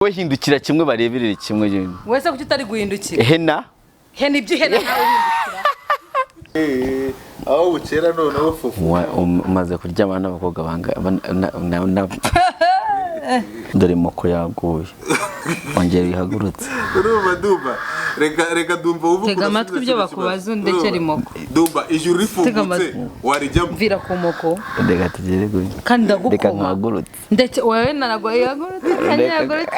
We hindukira kimwe, bareberere kimwe nyine. Wese kuki utari guhindukira? Hena. Hena ibyo uhena nawe uhindukira. Aho bukera noneho, Fufu. Umaze kuryamana n'abakobwa banga dore moko yaguye, ongera ihagurutse. Urumva Dumba, reka reka Dumba, ubu Tega amatwi ibyo bakubaza, undekere imoko. Dumba, ijuru Tega rifungutse amatwi. warijyamo? Mvira ku moko. Reka tugere gutya. Kandi Reka ndagukoma. nkahagurutse. Ndetse wowe naragoye ihagurutse kandi ihagurutse.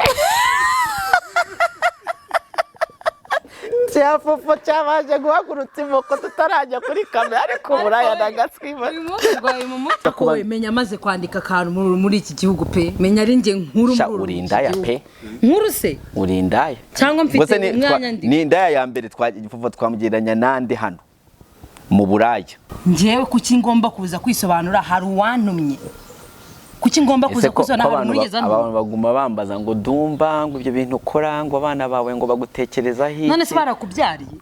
Cya cyabanje guhagurutsa imoko tutarajya kuri kamera, ariko uburaya ndagaswima. Uyu munsi urwaye mu mutwe ko menya amaze kwandika akantu muri iki gihugu pe, menya ari njye nkuru Sha, muri uri iki indaya gihugu. pe. Nkuru se? Uri indaya. Cyangwa mfite Ubwo se umwanya ndi- ni indaya ya mbere Fufu twamugereranya nande hano mu buraya? Njyewe kuki ngomba kuza kwisobanura? Hari uwantumye? Kuki ngomba kuza Ese ko kwisobanura? ko Hari abantu umuntu wigeze antuma? abantu baguma bambaza ngo Dumba, ngo ibyo bintu ukora, ngo abana bawe ngo bagutekerezaho iki? None se barakubyariye?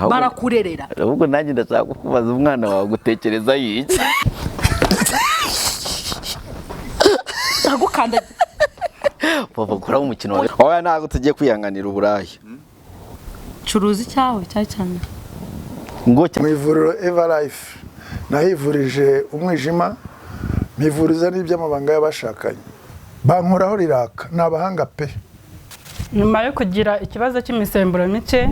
Barakurerera? Ahubwo nanjye ndashaka kukubaza, umwana wawe agutekerezaho iki? Ndagukandagira. Papa, kora umukino wawe. Oya, ntabwo tugiye kwihanganira uburaya. Curuza icyawe cya cyane. Ngo Mu ivuriro Eva Life nahivurije umwijima, mpivuriza n'iby'amabanga y'abashakanye, bankoraho riraka, ni abahanga pe. Nyuma yo kugira ikibazo cy'imisemburo mike,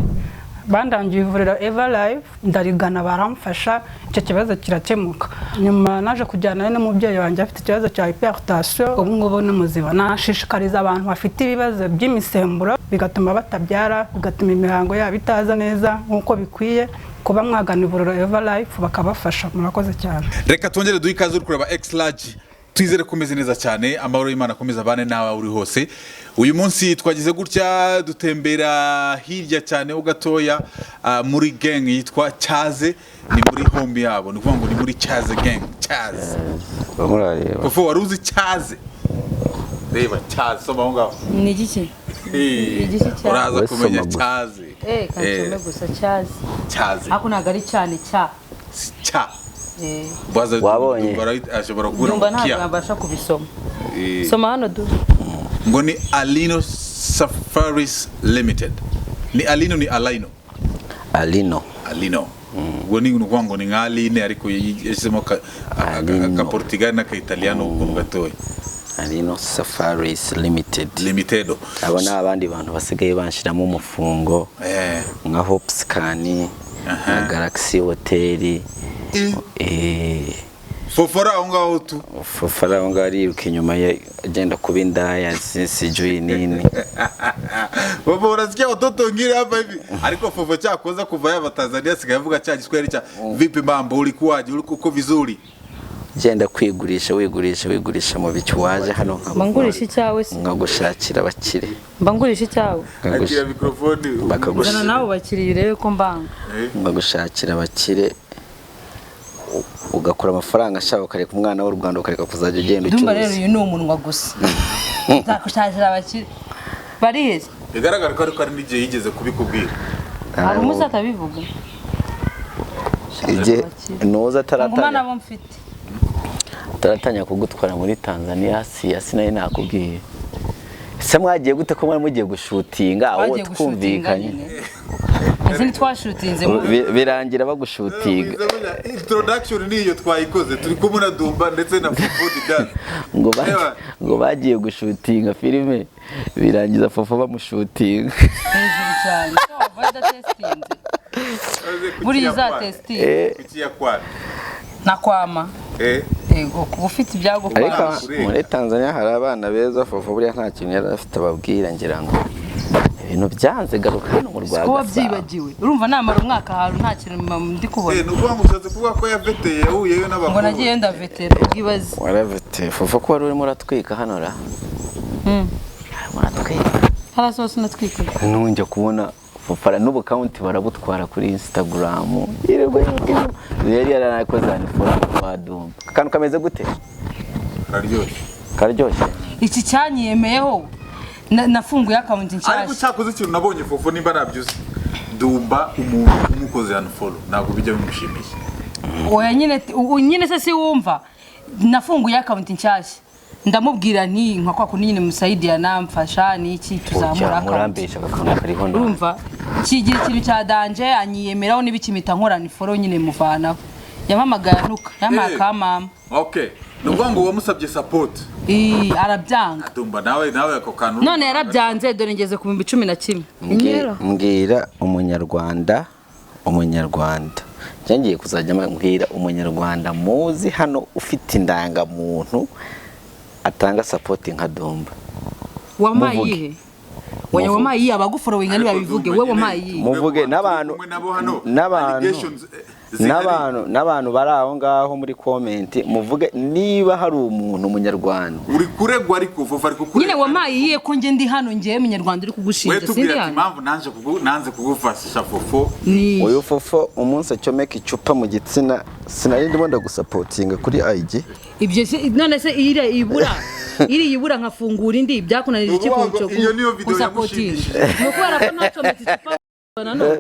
bandangiye ivuriro Eva Life, ndarigana, baramfasha, icyo kibazo kirakemuka. Nyuma naje kujyanayo n'umubyeyi wanjye afite ikibazo cya hypertension, ubu ngubu ni muzima. Nashishikariza abantu bafite ibibazo by'imisemburo bigatuma batabyara, bigatuma imihango yabo itaza neza nk'uko bikwiye, kuba mwagana ivuriro Eva Life bakabafasha. Murakoze cyane. Reka twongere duhe ikaze uri kureba X Large. Twizere ko umeze neza cyane, amahoro y'Imana akomeza abane nawe aho uri hose. Uyu munsi twagize gutya dutembera hirya cyane ho gatoya, muri gang yitwa Cyaze. Ni muri home yabo, ni ukuvuga ngo ni muri Cyaze gang, Cyaze. Murareba. Fufu, wari uzi Cyaze? Reba Cyaze, soma aho ngaho. Ni igiki? Igiki Cyaze? Uraza Wowe kumenya soma gusa. Cyaze. Kansome gusa Cyaze. Cyaze. Ariko ntabwo ari cyane cya. Si cya. Eh. Baza. Wabonye? Ashobora kubura Ndumva ngo ntabwo kia. nabasha kubisoma. Soma hano du. Ngo ni Alino Safaris Limited. Ni Alino, ni Alaino? Alino. Alino, ubwo ni ukuvuga ngo ni nka Aline, ariko yashyizemo Alino. aka Portugal n'aka Italiano ukuntu gatoya. Alino Safaris Limited. Limited. Abo ni abandi bantu basigaye banshiramo umufungo, nka Hopscan, nka Galaxy Hotel. Fofora aho ngaho tu. Fofara aho ngaho ariruka inyuma ye, agenda kuba indaya, sijui nini. Fofo, unasikia watoto wengine hapa hivi? Ariko Fofo cyakoza kuva yava Tanzania asigaye avuga cya Kiswahili cha "Vipi mambo, ulikuwaje, uko vizuri?" Genda kwigurisha, wigurisha, wigurisha mu bicu waje hano. Mba ngurisha icyawe se? Nkagushakira abakire. Mba ngurisha icyawe? Akira mikrofoni. Zana nawe bakiriya urebe ko mbanga. Nkagushakira abakire, ugakora amafaranga ashaka, ukareka umwana w'u Rwanda, ukareka kuzajya ugenda Ndumva rero ucuruza. uyu ni umunwa gusa. Nzagushakira abakire bariheze. Bigaragara ko ariko hari n'igihe yigeze kubikubwira. Hari umunsi atabivuga. Igihe nuza Nguma ataratangira nabo mfite. Ataratangira kugutwara muri Tanzania, si sinari nakubwiye se? Mwagiye gute ko mwari mugiye gushutinga aho? Twagiye gushutinga Twumvikanye. nyine. Ese ntitwashutinze Birangira bagushutinga. Introduction niyo twayikoze, turi kumwe na Dumba ndetse na Fofo Didas. Ngo ngo bagiye gushutinga filime, birangiza Fofo bamushutinga. Hejuru cyane. Wava udatesitinze. Buriya uzatesitinge. Kuki yakwana? Nakwama. Yego, kuba ufite ibyago. Ariko Kwama. muri Tanzania hari abana beza. Fofo buriya nta kintu yari afite ababwira, ngira ngo ibintu byanze, garuka hano mu Ko Rwanda. wabyibagiwe? Urumva namara umwaka ahantu nta kintu ndi kubona. Ni ukuvuga ngo ushatse kuvuga ko yaveteye, yahuyeyo Ngo n'abakobwa? nagiye ndavetera, ubwibaze. Waravete Fofo, ko wari urimo uratwika hano ra? Arimo uratwika. Harasohotse unatwika. Ntunjya kubona Fofara n'ubu account barabutwara kuri Instagram, yirirwa yiruka inyuma. Yari yaranakoze anifora wadumva akantu kameze gute? Kararyoshye. Karyoshye. Iki cyanyiyemeyeho, nafunguye account Ariko nshyashya. cyakoze ikintu nabonye, Fofo, nimba nabyuze, Dumba umuntu umukoze unfollow ntabwo bijya bimushimisha. Oya nyine, nyine se si wumva, nafunguye account nshyashya. Ndamubwira nti nka kwa kundi nyine Musayidi yanamfasha n'iki, tuzamura account. Murambesha, akantu kariho nabi. Urumva kigira ikintu cya danger, anyiyemeraho n'ibikimita nkorana ifollow nyine muvanaho. Yampamagaye anuka, yampaye akamama. Okay, ni ukuvuga ngo wamusabye support? Ii, arabyanga. Dumba, nawe ako kantu. None yarabyanze, dore ngeze ku 11,000. Mbwira umunyarwanda ngiye kuzajya mbwira umunyarwanda muzi hano ufite indangamuntu atanga support nka Dumba. Wampaye Muvuge. iyihe? Oya, wampaye iyihe? Abagufollowinga ntibabivuge, we wampaye iyihe? Muvuge n'abantu Kumwe nabo hano, n'abantu allegations, zihari. n'abantu bari aho ngaho muri comment, muvuge niba hari umuntu umunyarwanda. Uri kuregwa, ariko Fofo ari kukurega. Nyine wampaye iyihe ko njye ndi hano, ngewe munyarwanda uri We kugushinja, sindi tubwira ati hano? Impamvu nanze kugufasha Fofo. Ni Uyu Fofo umunsi acomeka icupa mu gitsina, sinari ndimo ndagusupportinga kuri IG. Ibyo se, none se iriya ibura, iriya ibura nkafungura indi, byakunanije iki? Uvuga ngo iyo niyo video Kunsupportinga yagushimishije. ni ukubera ko ntacometse icupa nanone.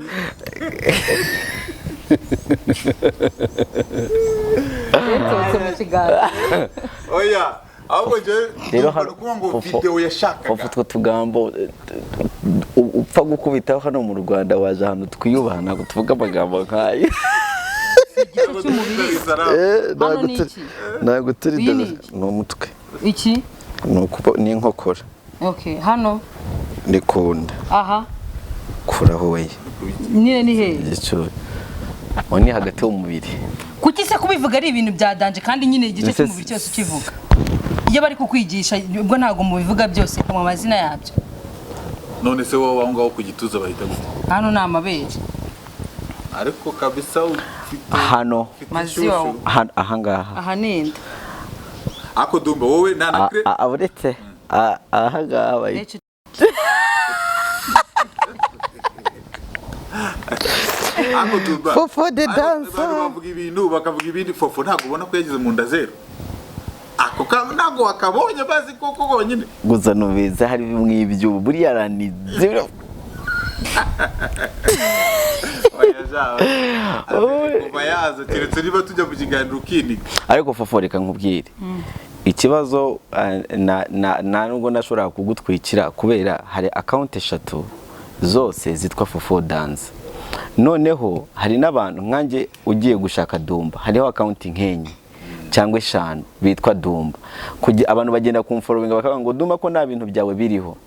Nsohotse mu kiganza. Oya, ahubwo njyewe Rero ndumva hano ni ukuvuga ngo Fofo video yashakaga. Fofo, utwo tugambo upfa gukubitaho hano mu Rwanda, waje ahantu twiyubaha, ntabwo tuvuga amagambo nk'ayo. Igice cy'umubiri. Hano ni iki? Ntabwo turi Iyi ni iki? Ni umutwe. Iki? Ni ni inkokora. Okay, hano? Ni ku nda. Aha? Kuraho we. Nyine ni hehe? Igicucu uwo ni hagati y'umubiri. Kuki se kubivuga ari ibintu bya danger, kandi nyine igice Ndetse cy'umubiri cyose ukivuga iyo bari kukwigisha, ubwo ntabwo mubivuga byose mu mazina yabyo? None se wowe aho ngaho ku gituza bahita gute? Hano ni amabere. Ariko kabisa ufite Hano ufite Maziwa. inshyushyu. Hano ahangaha. Aha ni inda. Ako Dumba, wowe nta na Uretse ahangaha bahita Ako Dumba, Fofo the ariko dancer. abantu bavuga ibintu bakavuga ibindi. Fofo ntabwo ubona ko yagize mu nda zero? Ako ntabwo wakabonye bazi koko konyine. Gusa nubiza hari bimwe ibyubu buriya aranize. Oya, ja, kuva yaza, keretse niba tujya mu kiganiro ukiniga. Ariko Fofo, reka nkubwire ikibazo, nta nubwo ndashobora kugutwikira kubera hari account eshatu zose zitwa Fofo Dance. Noneho hari n'abantu nkanjye ugiye gushaka Dumba, hariho account nk'enye cyangwa eshanu bitwa Dumba. Abantu bagenda kumfollowinga bakavuga ngo Dumba ko nta bintu byawe biriho,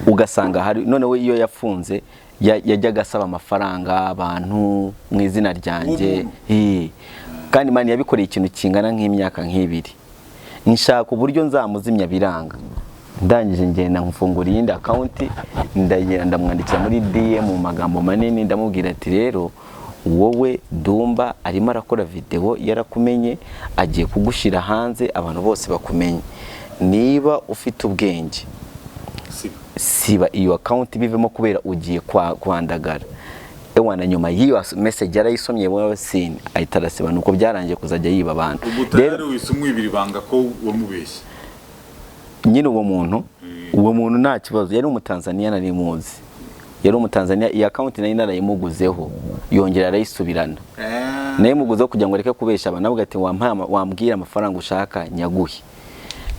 ugasanga hari noneho iyo yafunze yajyaga asaba amafaranga abantu mu izina ryanjye. Umuntu. Kandi man yabikoreye ikintu kingana nk'imyaka nk'ibiri, nshaka uburyo nzamuzimya biranga. Ndangije ngenda mfungura iyindi account, ndagenda ndamwandikira muri DM mu magambo manini, ndamubwira ati rero wowe Dumba arimo arakora video yarakumenye, agiye kugushyira hanze abantu bose bakumenye, niba ufite ubwenge Siba. Siba iyo account bivemo kubera ugiye kwandagara. Ewana, nyuma y'iyo message yarayisomye wowe sini ahita arasiba, nuko byarangiye kuzajya yiba abantu. Ubu tayari wise umwibira ibanga ko wamubeshye. Nyine uwo muntu nta kibazo, yari umutanzaniya, nari muzi, yari umutanzaniya. Iyi account nari narayimuguzeho, yongera arayisubirana. Nayimuguzeho kugira ngo areke kubesha abantu, avuga ati wampaye wambwira amafaranga ushaka nyaguhe,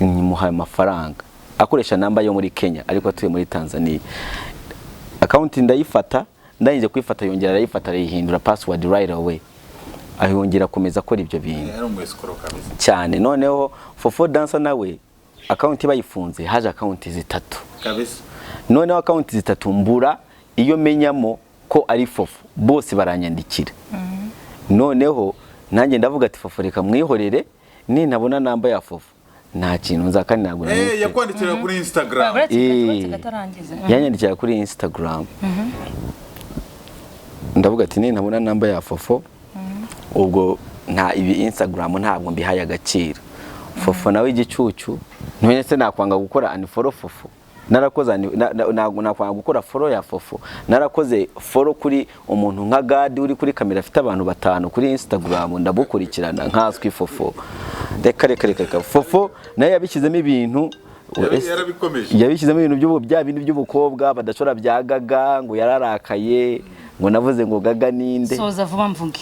nyimuhaye amafaranga akoresha namba yo muri Kenya ariko atuye muri Tanzania. Account ndayifata, ndangije kuyifata yongera arayifata, arayihindura password right away, ayongera akomeza akora ibyo bintu. Yari umwesikoro kabisa. Cyane. Noneho Fofo Dancer nawe account bayifunze, haje account zitatu. Kabisa. Noneho account zitatu mbura iyo menyamo ko ari Fofo, bose baranyandikira. Noneho nanjye ndavuga ati Fofo reka mwihorere, nintabona namba ya Fofo nta kintu nza kandi ntabwo nari mfite. Yakwandikira kuri Instagram? Uretse gatarangiza. Yanyandikira kuri Instagram, ndavuga ati nintabona namba ya Fofo ubwo nta ibi Instagram ntabwo mbihaye agaciro. Fofo nawe igicucu, none se nakwanga gukora unfollow Fofo narakoze ntabwo nakwanga gukora follow ya Fofo narakoze follow kuri umuntu nka Gadi uri kuri kamera afite abantu batanu kuri Instagram ndabukurikirana nkazwi Fofo? Reka reka reka reka, Fofo nawe yabishyizemo ibintu. Yarabikomeje. Yabishyizemo ibintu by'ubu bya bintu by'ubukobwa badashobora bya Gaga, ngo yararakaye ngo navuze ngo Gaga ninde. Soza vuba mvuge.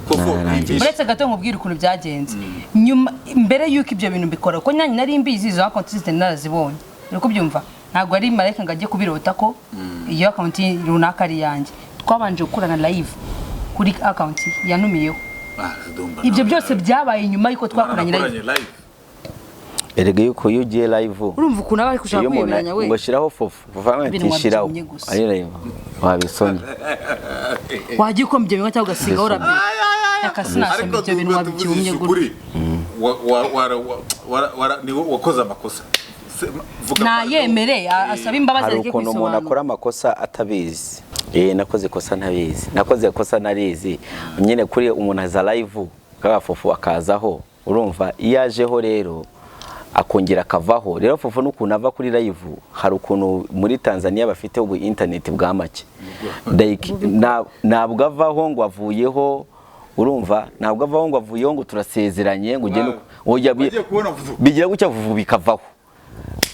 Fofo, Narangije. Uretse gato nkubwire ukuntu byagenze. Nyuma, mbere y'uko ibyo bintu mbikora, ko nanjye nari mbizi, izo account zose narazibonye, uri kubyumva? Ntabwo ari marayika ngo ajye kubirota ko iyo account runaka ari iyanjye. Twabanje gukorana live kuri account yanumiyeho. Ah, Dumba, Ibyo nawe- byose byabaye nyuma y'uko twakoranye live. Mwaranakoranye live. Erega yuko iyo ugiye live, Urumva ukuntu aba ari gushaka iyo umuntu kwiyemeranya we. ngo shiraho Fofo, Fofo ati Ibintu shiraho wabyumye gusa. ari live wabisomye. Wajya ukoma ibyo bintu cyangwa ugasigaho urabye reka sinasoma Ariko ibyo bintu Dumba, wabyumye tuvugishe gutya. ukuri, ni wowe wakoze amakosa. Vuga pardon. Nayemere asaba imbabazi, Hari areke ukuntu umuntu akora kwisobanura. amakosa atabizi. Nakoze ikosa ntabizi, nakoze ikosa narizi nyine. Kuri umuntu aza live kaba Fofo akazaho, urumva iyo ajeho rero akongera akavaho. Rero Fofo n'ukuntu ava kuri live, hari ukuntu muri Tanzania bafite ubu internet bwa make. Like, ntabwo avaho ngo avuyeho, urumva, ntabwo avaho ngo avuyeho ngo turasezeranye ngo ugende oya, Wagiye kubona vuba. Bigira gutya vuba bikavaho,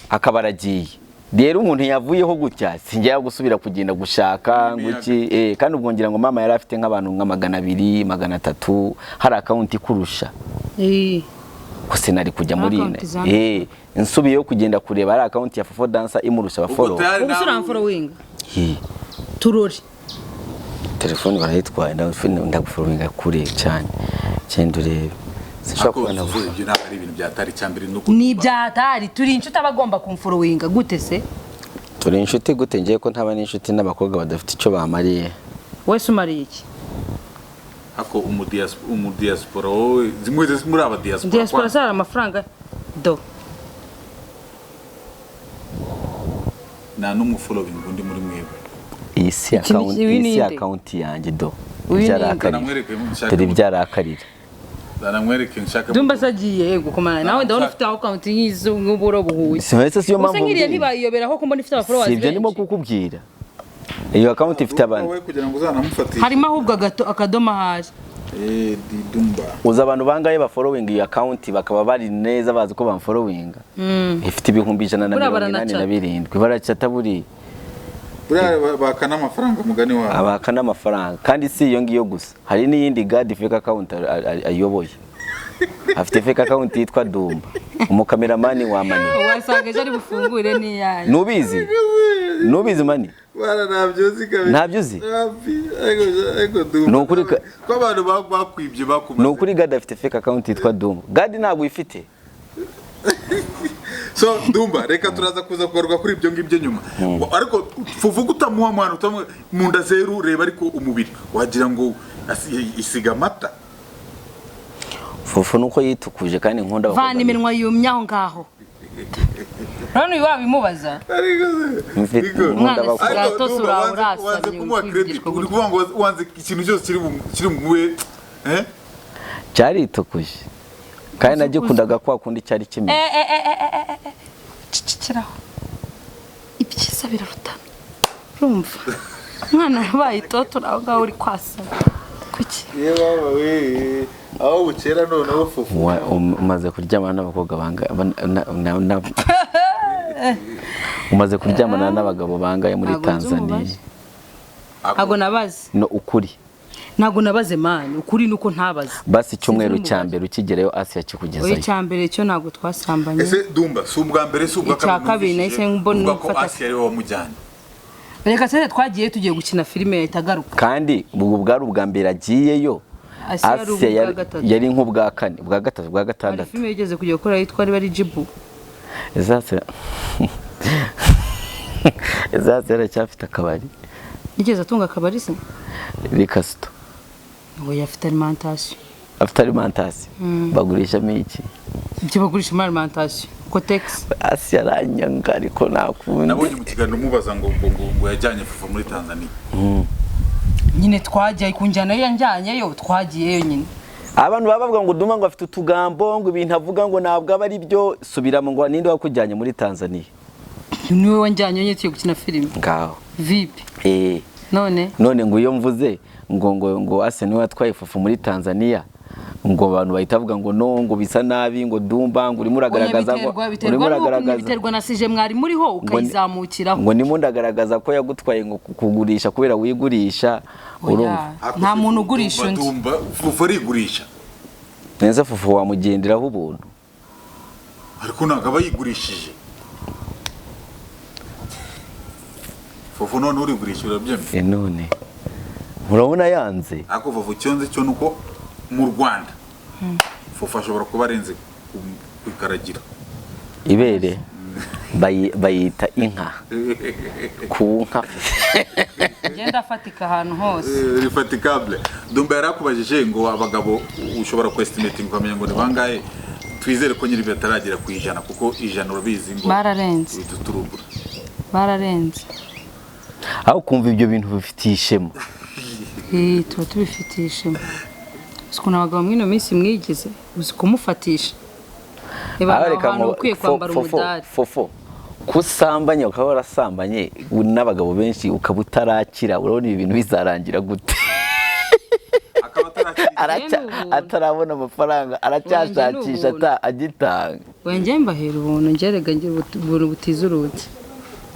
akaba aragiye. Rero umuntu yavuyeho gutya, sinjya gusubira kugenda gushaka ngo iki. Kandi ubwo ngira ngo mama yari afite nk'abantu nka 200, 300, hari account ikurusha ko sinari kujya muri Account ine. za- Nsubiyeyo kugenda kureba, hari account ya Fofo Dancer imurusha Ubwo abafollow. tayari Ubu se nawe- uramforowinga? Eh, Turore. Telefone barayitwaye. Ndagufollowinga kure cyane, cyenda urebe. Sinshobora Ariko kubona. Fofo, ibyo ntabwo ari ibintu byatari icyambere nuko Ni ibyatari, turi inshuti, aba agomba kumforowinga gute se? Turi inshuti gute? Ngiye ko ntaba n'inshuti n'abakobwa badafite icyo bamariye. Wese umariye iki? Ako umudiaspora wowe, zimwe muri aba diaspora. Diaspora Kwanza. zari amafaranga do. Nta n'umwe following undi muri mwebwe. Iyi si Iki ni- account, uyu iyi ni si nde? account yanjye do. Uyu ni nde? Ibyarakarira. Namwereke mushake. Dore ibyarakarira. Namwereke nshaka. Dumba se agiye yego kumana nawe, ndabona ufite account nk'izo nk'uburo buhuye. Si ese siyo Ubuse mpamvu ngiriya mbwira. ntibayiyoberaho ko mbona ifite abafollowers Si ibyo ndimo benshi. kukubwira, iyo account ifite abantu. Wowe kugira ngo uzanamufatishe. Harimo ahubwo akadomo ahari. Di Dumba. Uzi abantu bangahe ba following iyo account bakaba bari neza bazi ko bamfollowinga? Ifite ibihumbi ijana na Buriya mirongo inani na baranacata. birindwi baracata buriya. Buriya bakana amafaranga mugani wawe. Abaka n'amafaranga. Kandi si iyo ngiyo gusa, hari n'iyindi gadi fake account ayoboye. Afite fake account yitwa Dumba umukameramani wa Mani. Wasanga ejo ari bufungure n'iyanyu. Nubizi, nubizi Mani. Bara ntabyo uzi kabisa. Ntabyo uzi? Hafi, ariko Dumba. Ni ukuri ko abantu bakwibye bakumaze. Ni ukuri, Gadi afite fake account yitwa Dumba. Gadi ntabwo uyifite. So Dumba, reka turaza kuza kugaruka kuri ibyo ngibyo nyuma. Ariko fuvuga utamuha mwana utamuha mu nda zeru, reba ariko umubiri wagira ngo isiga amata. Fufu nuko yitukuje kandi nkunda abakobwa. Vana iminwa yumye aho ngaho. None uyu wabimubaza. Ariko Mfite- Niko. nkunda Umwana abakobwa. si- Ariko Gato Dumba, uraho wanze urasamye, kumuha uri credit kwigishwa uri gutya. kuvuga ngo wanze ikintu cyose kiri bumuhe eh. Cyaritukuje kandi nagikundaga kwa kundi cyari kimeze. Cicikiraho, ibyiza birarutana. Urumva umwana yabaye itoto, aho ngaho uri kwasama kuki? Ye baba we, aho bukera noneho Fufu. Umaze kuryamana n'abakobwa bangahe umaze kuryamana n'abagabo bangahe muri Ntabwo nzi Tanzania? umubare. Ntabwo nabaze. No ukuri. Ntabwo nabaze mani, ukuri nuko ntabaze. Basi icyumweru Sinzi cya n'umubare. mbere ukigerayo Asiya Oya, kikugezayo. icya mbere cyo ntabwo twasambanye. Ese Dumba, si ubwa mbere, si ubwa Icya kabiri numvishije nahise mbona uvuga ko mfata- Asiya ariwe wamujyanye. Reka sese, twagiye tugiye gukina filime yahita agaruka. Kandi ubwo bwari ubwa mbere agiyeyo. Asiya yari Asiya ubwa gatatu. yari nk'ubwa kane, ubwa gatatu, ubwa Hari gatandatu. filime yigeze kujya gukora yitwa riba ari Jibu. Ezase aracyafite akabari? Yigeze atunga akabari se? Rikasito. Ngo afite alimentation. Afite alimentation bagurishamo iki? Ibyo bagurisha muri alimentation, kotegisi. Asiya aranyanga ariko nakundi. Nabonye mu kiganiro mubaza ngo yajyanye Fufu muri Tanzania. Nyine twagiye kunjyana yo, yanjyanyeyo, twagiyeyo nyine. Abantu baba bavuga ngo Duma ngo afite utugambo, ngo ibintu avuga ngo ntabwo aba ari byo. Subiramo ngo ninde wakujyanye muri Tanzania? Niwe wanjyanye nyine, tugiye gukina filime. Ngaho. Vipi? Eh. None? None ngo iyo mvuze ngo Asiya niwe watwaye Fufu muri Tanzania, Ngo abantu bahita bavuga ngo no, ngo bisa nabi, ngo Dumba ngo urimo Oya, uragaragaza ngo biterwa biterwa urimo n'uko uragaragaza biterwa na sije mwari muriho ngo ni- ukayizamukiraho. Ngo ndimo ndagaragaza ko yagutwaye ngo kugurisha kubera wigurisha, urumva? Oya, nta muntu ugurisha undi. Dumba, Fufu arigurisha. Neza, Fufu wamugenderaho ubuntu. Ariko ntabwo aba yigurishije. Fufu none urigurisha, urabyemera? E none murabona yanze. Ariko Fufu icyo nzi cyo ni uko mu Rwanda Fufu ashobora kuba arenze ku ikaragira. Ibere bayita inka ku nka. Ngenda afatika ahantu hose. Rifatikable. Dumba yari akubajije ngo abagabo ushobora kwestimating ukamenya ngo ni bangahe. Twizere ko nyiri bataragera ku 100, kuko 100 urabizi ngo Bararenze. uhita uturubura. Bararenze. Aho kumva ibyo bintu bifitiye ishema. Eh, tuba tubifitiye ishema. Uzi ukuntu abagabo muri ino minsi mwigize, uzi kumufatisha. Reba Aho aho reka hantu ukwiye kwambara fofo, umudari. Fofo, kusambanya ukaba warasambanye n'abagabo benshi ukaba utarakira, urabona ibi bintu bizarangira gute? Akaba atarakira. Ni ubuntu. Atarabona amafaranga, aracyashakisha Ubuntu. Agitanga. Wenge mbahera ubuntu, ngerega ngira ubuntu butiza urugi.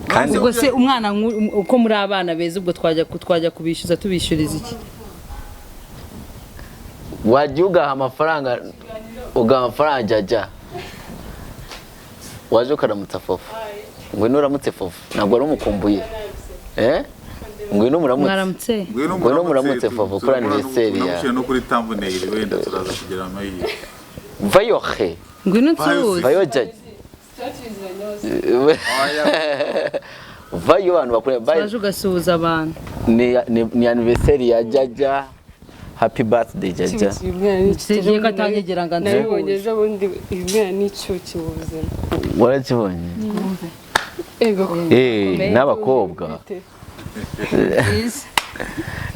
Kandi Ubwo se umwana uko muri abana beza, ubwo twajya kubishyuza tubishyuriza iki? Wajya ugaha amafaranga, ugaha amafaranga jajya waje ukaramutsa Fofo. Ngwino uramutse Fofo, ntabwo wari umukumbuye, eh, ngwino umuramutse. Mwaramutse. Ngwino muramutse Fofo kuri anniversaire yawe. Tunamushyira no kuri thumbnail, wenda turaza kugira amahirwe. Vayo he. Ngwino nsuhuze. Vayo jajya, vayo abantu bakure. Waje ugasuhuza abantu. Ni anniversaire ya Jaja. Happy birthday, Jaja. Sigiye ko atanyegera ngo ansuhuze. Nabibonye ejo bundi, uyu mwana ni icyuki mu buzima. Warakibonye? Ego. Eh, n'abakobwa. Byiza.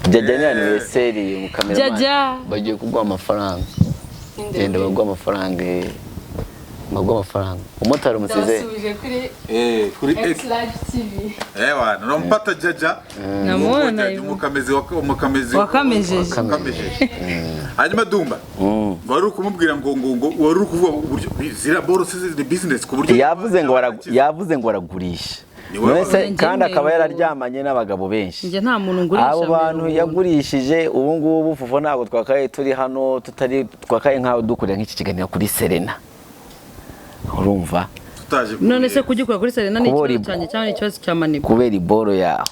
Jaja, ni anniversaire mu cameraman. Jaja. Bagiye kuguha amafaranga, genda baguha amafaranga, baguha amafaranga, umumotari umusize. Ndabasubije kuri Eh, kuri X. X Live TV. Ewa, nampata Jaja. Namubona. Jaja, umukamezi umukamezi Wakamejeje. Wakamejeje. Hanyuma Dumba, wari uri kumubwira ngo wari uri kuvuga uburyo ziriya boro ni business ku buryo Yavuze ngo aragurisha. Ni wowe. None se Njye kandi akaba mbera yararyamanye n'abagabo benshi. Njye nta muntu ngurisha. Abo mbera bantu ubuntu. yagurishije ubu ngubu, Fufu, ntabwo twakaye turi hano tutari twakaye nk'aho dukorera nk'iki kiganiro kuri Serena, urumva? Tutaje. None se kugikora kuri Serena ni Kubora ikibazo cyanjye cyangwa ni ikibazo cya Manibu? Kubera iboro yawe.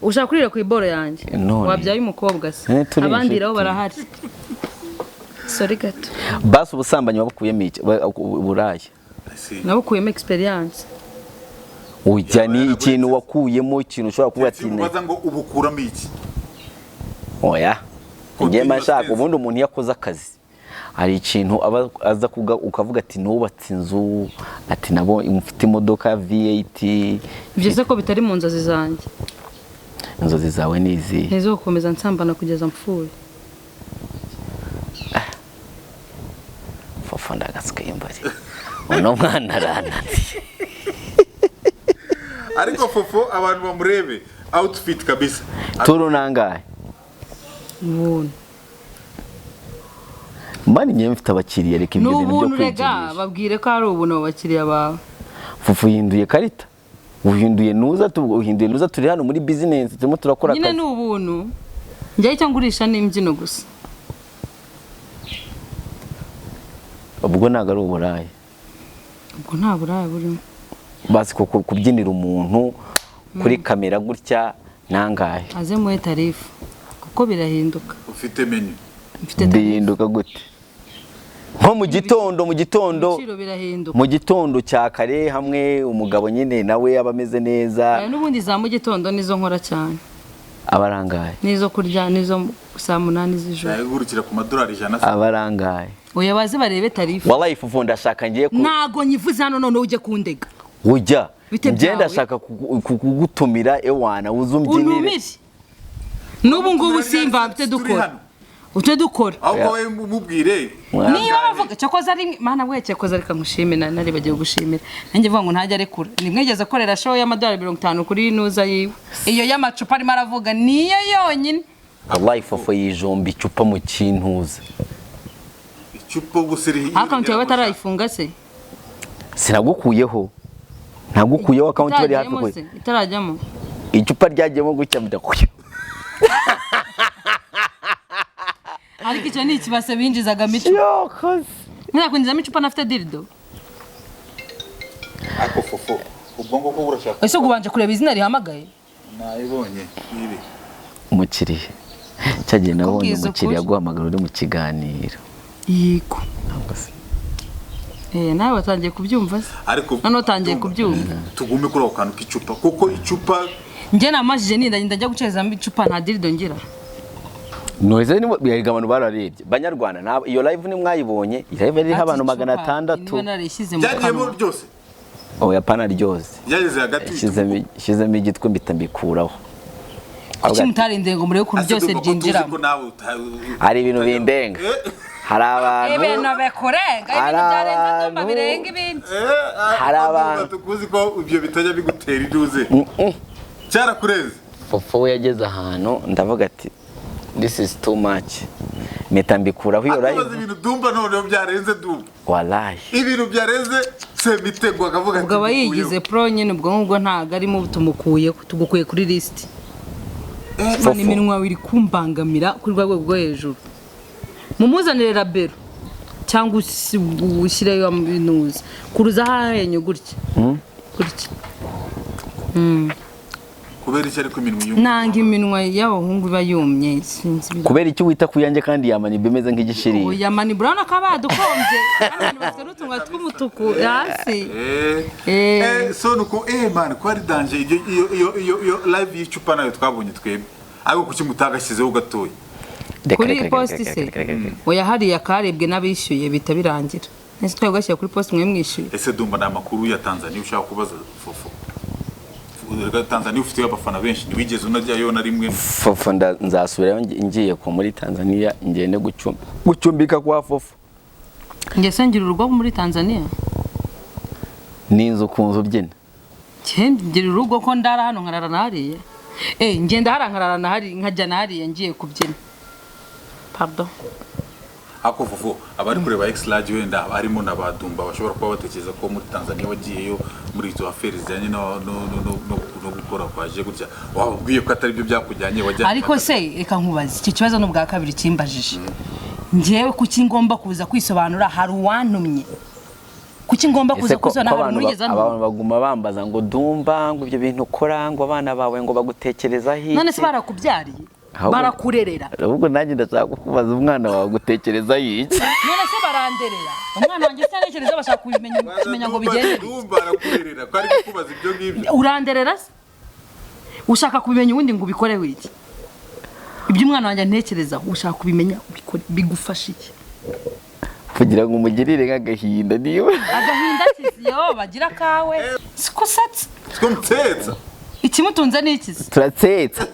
Ushaka kurira ku iboro yanjye? None. Wabyaye umukobwa se? Eh, turi Abandi inshuti. rero barahari. Sorry gato. Basi ubusambanyi wabukuyemo iki? Uburaya? Nabukuyemo experience. Ujya ni ikintu wakuyemo, ikintu ushobora kuvuga ati Mubaza ngo ubukuramo iki? Oya, njye mba nshaka Continuous. ubundi umuntu iyo akoze akazi hari ikintu aba aza kuga, ukavuga ati nubatse inzu, ati nabo mfite imodoka ya V8. Ibyo se ko bitari mu nzozi zanjye? Inzozi zawe ni izihe? Ntizo gukomeza nsambana kugeza mpfuye. Fofo, ndagasuka imbari, uno mwana arananiye. Ariko Fofo abantu bamurebe outfit kabisa. Turu nangahe? Ubuntu. Mani, njyewe mfite abakiriya, reka Ni ibyo bintu byo ubuntu rega. kwigirisha. Babwire ko ari ubuntu abo bakiriya bawe. Fufu, uhinduye karita, uhinduye nuza, uhinduye nuza, turi hano muri business, turimo turakora Nyine akazi. ni ubuntu. Njyewe icyo ngurisha ni imbyino gusa. Ubwo ntabwo ari uburaya? Ubwo nta buraya burimo. Basi kubyinira umuntu kuri kamera gutya nangahe? Aze muhe tarifu kuko birahinduka. Ufite menu? Mfite tarifu. Bihinduka gute? Nko mu gitondo, mu gitondo, Ibiciro birahinduka. mu gitondo cya kare, hamwe umugabo nyine nawe aba ameze neza. Aya n'ubundi za mu gitondo nizo nkora cyane. Aba arangaye? N'izo kurya nizo saa 8 z'ijoro. Yahagurukira ku madolari 100. Aba arangaye? Oya, baze barebe tarifu. Wallahi Fufu, ndashaka ngiye ku Ntago nyivuze hano noneho ujye kundega. Ujya Bite njye byawe? ndashaka kugutumira, ewana uze umbyinire. Untumire. N'ubu ngubu simva mfite Turi dukora. hano. Ute dukora. Ahubwo wowe mubwire. Niba bavuga cyakoze ari mana we, cyakoze reka nkushime, naribagiwe gushimira. Nanjye mvuga ngo ntajya arekura. Nimwigeze akorera show y'amadolari 50 kuri nuza yiwe. Iyo y'amacupa arimo aravuga niyo yonyine. Wallahi Fufu yijomba icupa mu kintuza. Icupa gusiri. Account yawe batarayifunga se? Sinagukuyeho, ntagukuyeho account bari hafi Itarajyamo kwe. se? Itarajyamo. Icupa ryagiyemo gutya ndakuye. Ariko icyo ni ikibase binjizagamo icupa. Yokoze. Ntiyakwinjizamo icupa nafite dildo. Ako Fofo, ubwonko ko burashaka. Ese ubwo ubanje kureba izina rihamagaye? Nayibonye iri. Umukiriya cyagiye nabonye Kubwiza umukiriya ukuri. aguhamagara uri mu kiganiro. Yego. Ntabwo se. Eh, nawe watangiye kubyumva se? Ariko Noneho utangiye kubyumva. Tugume kuri ako kantu k'icupa, kuko icupa Njye namajije ninda njya gucezamo icupa nta dildo ngira. Noze ni erega abantu bararebye. Banyarwanda, ntabwo iyo live ni mwayibonye, iyi live iriho abantu 600. Niba narayishyize mu byagiyemo kanwa. byose. Oya, pana ryose. Byageze hagati. Shyizemo igitwe mpita mbikuraho. Kuki mutarindiriye ngo murebe ukuntu Ase byose Dumba, ko tuzi byinjiramo? ko nawe Hari ibintu bindenga. Hari abantu Ibintu bikurenga, Hari ibintu byarenze Dumba abantu- birenga ibindi. Hari abantu- tukuzi ko ibyo bitajya bigutera iduze. Cyarakurenze. Fofo we yageze ahantu ndavuga ati this is too much. Mpita mbikuraho iyo Atubaza live. ibintu Dumba noneho byarenze Dumba. Wallahi. Ibintu byarenze Semitego akavuga ati Ubwo aba mbikuyeho. yigize pro nyine, ubwo ngubwo ntabwo arimo, tumukuye tugukuye kuri lisiti. Mbona iminwa yawe iri kumbangamira kuri rwa rwego rwo hejuru. Mumuzanire rabero cyangwa ushyireyo aminuza kuruza ahanyu gutya gutya. Kubera iki ariko iminwa yumye? Nanga iminwa y'abahungu iba yumye, sinzi ibiri. Kubera icyo wita ku yanjye kandi yamaniba imeze nk'igishirira. Oya mani, burabona ko badukombye kandi abantu bafite n'utunwa tw'umutuku hasi. So nuko man, ko ari danger iyo iyo iyo iyo iyo live y'icupa nayo twabonye twebwe. Ariko kuki mutagashyizeho gatoya? Reka, Kuri reka, reka, posti reka, se? reka, reka, reka. Oya, hariya karebwe n'abishyuye bihita birangira. Ese twebwe gashyira kuri posti mwe mwishyuye? Ese Dumba, ni amakuru ya Tanzania ushaka kubaza Fofo? Reka, Tanzania ufite abafana benshi, ntiwigeze unajyayo na rimwe. Fofo nzasubirayo ngiye ku muri Tanzania ngende gucumbika kwa Fofo. Njye se ngira urugo muri Tanzania? Ni inzu ku nzu ubyina. Njye ngira urugo ko ndara hano nkarara na hariya. Ngenda hariya nkarara na hariya nkajya na hariya ngiye kubyina. Pardon. Ako Fofo, abari kureba X large wenda harimo na ba Dumba bashobora kuba batekereza ko muri Tanzania wagiyeyo muri izo affaires zijyanye no gukora kwaje gutya, wababwiye ko atari byo byakujyanye wajyanye. Ariko se reka nkubaze, iki kibazo ni ubwa kabiri kimbajije. Njyewe kuki ngomba kuza kwisobanura? Hari uwantumye? Kuki ngomba Ese kuza ko kwisobanura? ko Hari abantu umuntu wigeze antumye? abantu baguma bambaza ngo Dumba, ngo ibyo bintu ukora, ngo abana bawe ngo bagutekerezaho iki? None se barakubyariye? Barakurerera? Ahubwo nanjye ndashaka kukubaza, umwana wawe agutekerezaho iki? None se baranderera? Umwana wanjye se arekereza bashaka kumenya ngo bigende bite? Dumba arakurerera ko ari kukubaza ibyo ngibyo. Uranderera se? Ushaka kubimenya ubundi ngo ubikoreho iki? Ibyo umwana wanjye antekerezaho ushaka kubimenya ubikore bigufasha iki? Kugira ngo umugirire nk'agahinda niba. Agahinda kizi yo bagira kawe siko usatse. Siko mutsetsa. Ikimutunze ni iki se? Turatsetsa.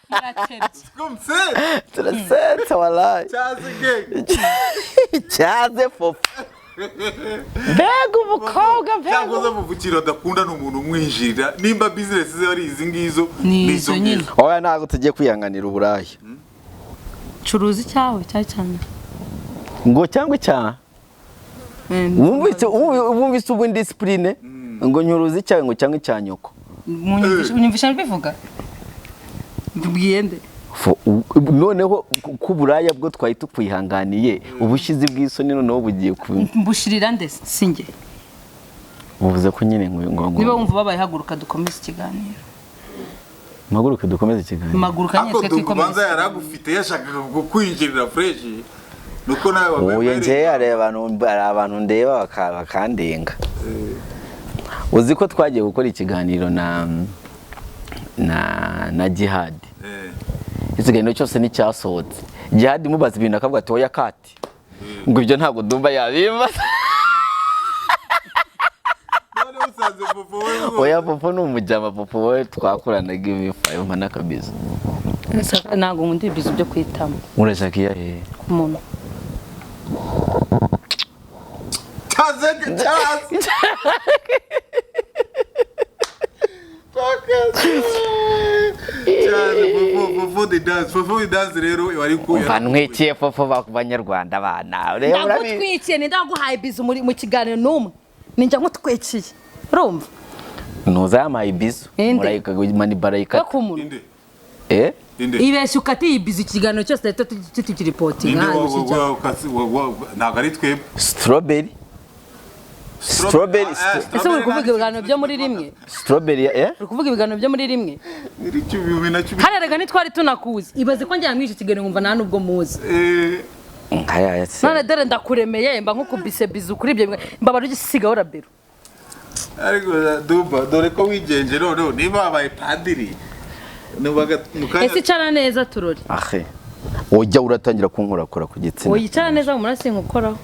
Murakebye. Siko mutsetsa. Turatsetsa wallahi. Cyaze genge. Cyaze Fofo. Mbega umukobwa, mbega. Cyangwa uza muvukiro adakunda ni umuntu umwinjirira, nimba business ze ari izi ngizo. Ni izo izo nyine. ngizo. Oya, ntabwo tugiye kwihanganira uburaya. Curuza icyawe cyari cyane. Ngo cyangwa icyaha. Wumvise ubu indiscipline ngo nyuruza icyawe ngo cyangwa icya nyoko. Unyumvisha mbivuga? Mbibwiye nde? Noneho ku buraya bwo twari tukwihanganiye, ubushizi bw'isoni noneho bugiye ku Mbushirira nde? Si njye. Buvuze ko nyine ngo ngo Niba wumva ubabaye haguruka dukomeze ikiganiro. Mpaguruke dukomeze ikiganiro. Maguruka nyine Ako twe Dumba ubanza twikomereze. yaragufite yashakaga kukwinjirira fresh, nuko nawe wabaye Uyu njye hari abantu ndeba bakandenga. Uzi ko twagiye gukora ikiganiro na Jihad. Ikiganiro cyose nticyasohotse. Jihad mubaza ibintu akavuga ati oya kati. Ngo ibyo ntabwo Dumba yabimba. None usanze Fofo we. Oya, Fofo ni umujyama, Fofo we twakoranaga ibifayo mana kabisa. Ntabwo nkunda ibizu byo kwitama. Urashaka iya hehe? Ku muntu. Cyaze cyaze. Cyane Fofo, Fofo. Fofo the dance, Fofo the dance rero wari ku Umva ntwikiye Fofo banyarwanda bana. Ureba Ndagutwikiye, ni ndaguhaye bizu muri mu kiganiro n'umwe ninjya nkutwikiye, urumva? Ntuza yampaye bizu. Inde? Murayika mani barayika. Yo ku munwa. Inde? Eh? Inde? Ibeshya ukate iyi bizu, ikiganiro cyose tukiripotinga. Inde ntabwo ari twebwe. Strawberry. Strawberry. Ese uri kuvuga ibiganiro byo muri rimwe? Strawberry eh? Uri kuvuga ibiganiro byo muri rimwe? Iri cumi na cumi. Hariya rega ntitwari tunakuzi. Ibaze ko njyana muri icyo kiganiro nkumva nta nubwo muzi. Nkaya se. None dore ndakuremeye, mba nkukubise bizu kuri ibyo, mbabara ugisigaho rabero. Ariko Dumba, dore ko wigenje noneho niba wabaye padiri nubaga mu kanya. Ese icara neza turore. Ahe. Ujya uratangira kunkorakora ku gitsina. Oyicara neza mu murasi nkukoraho.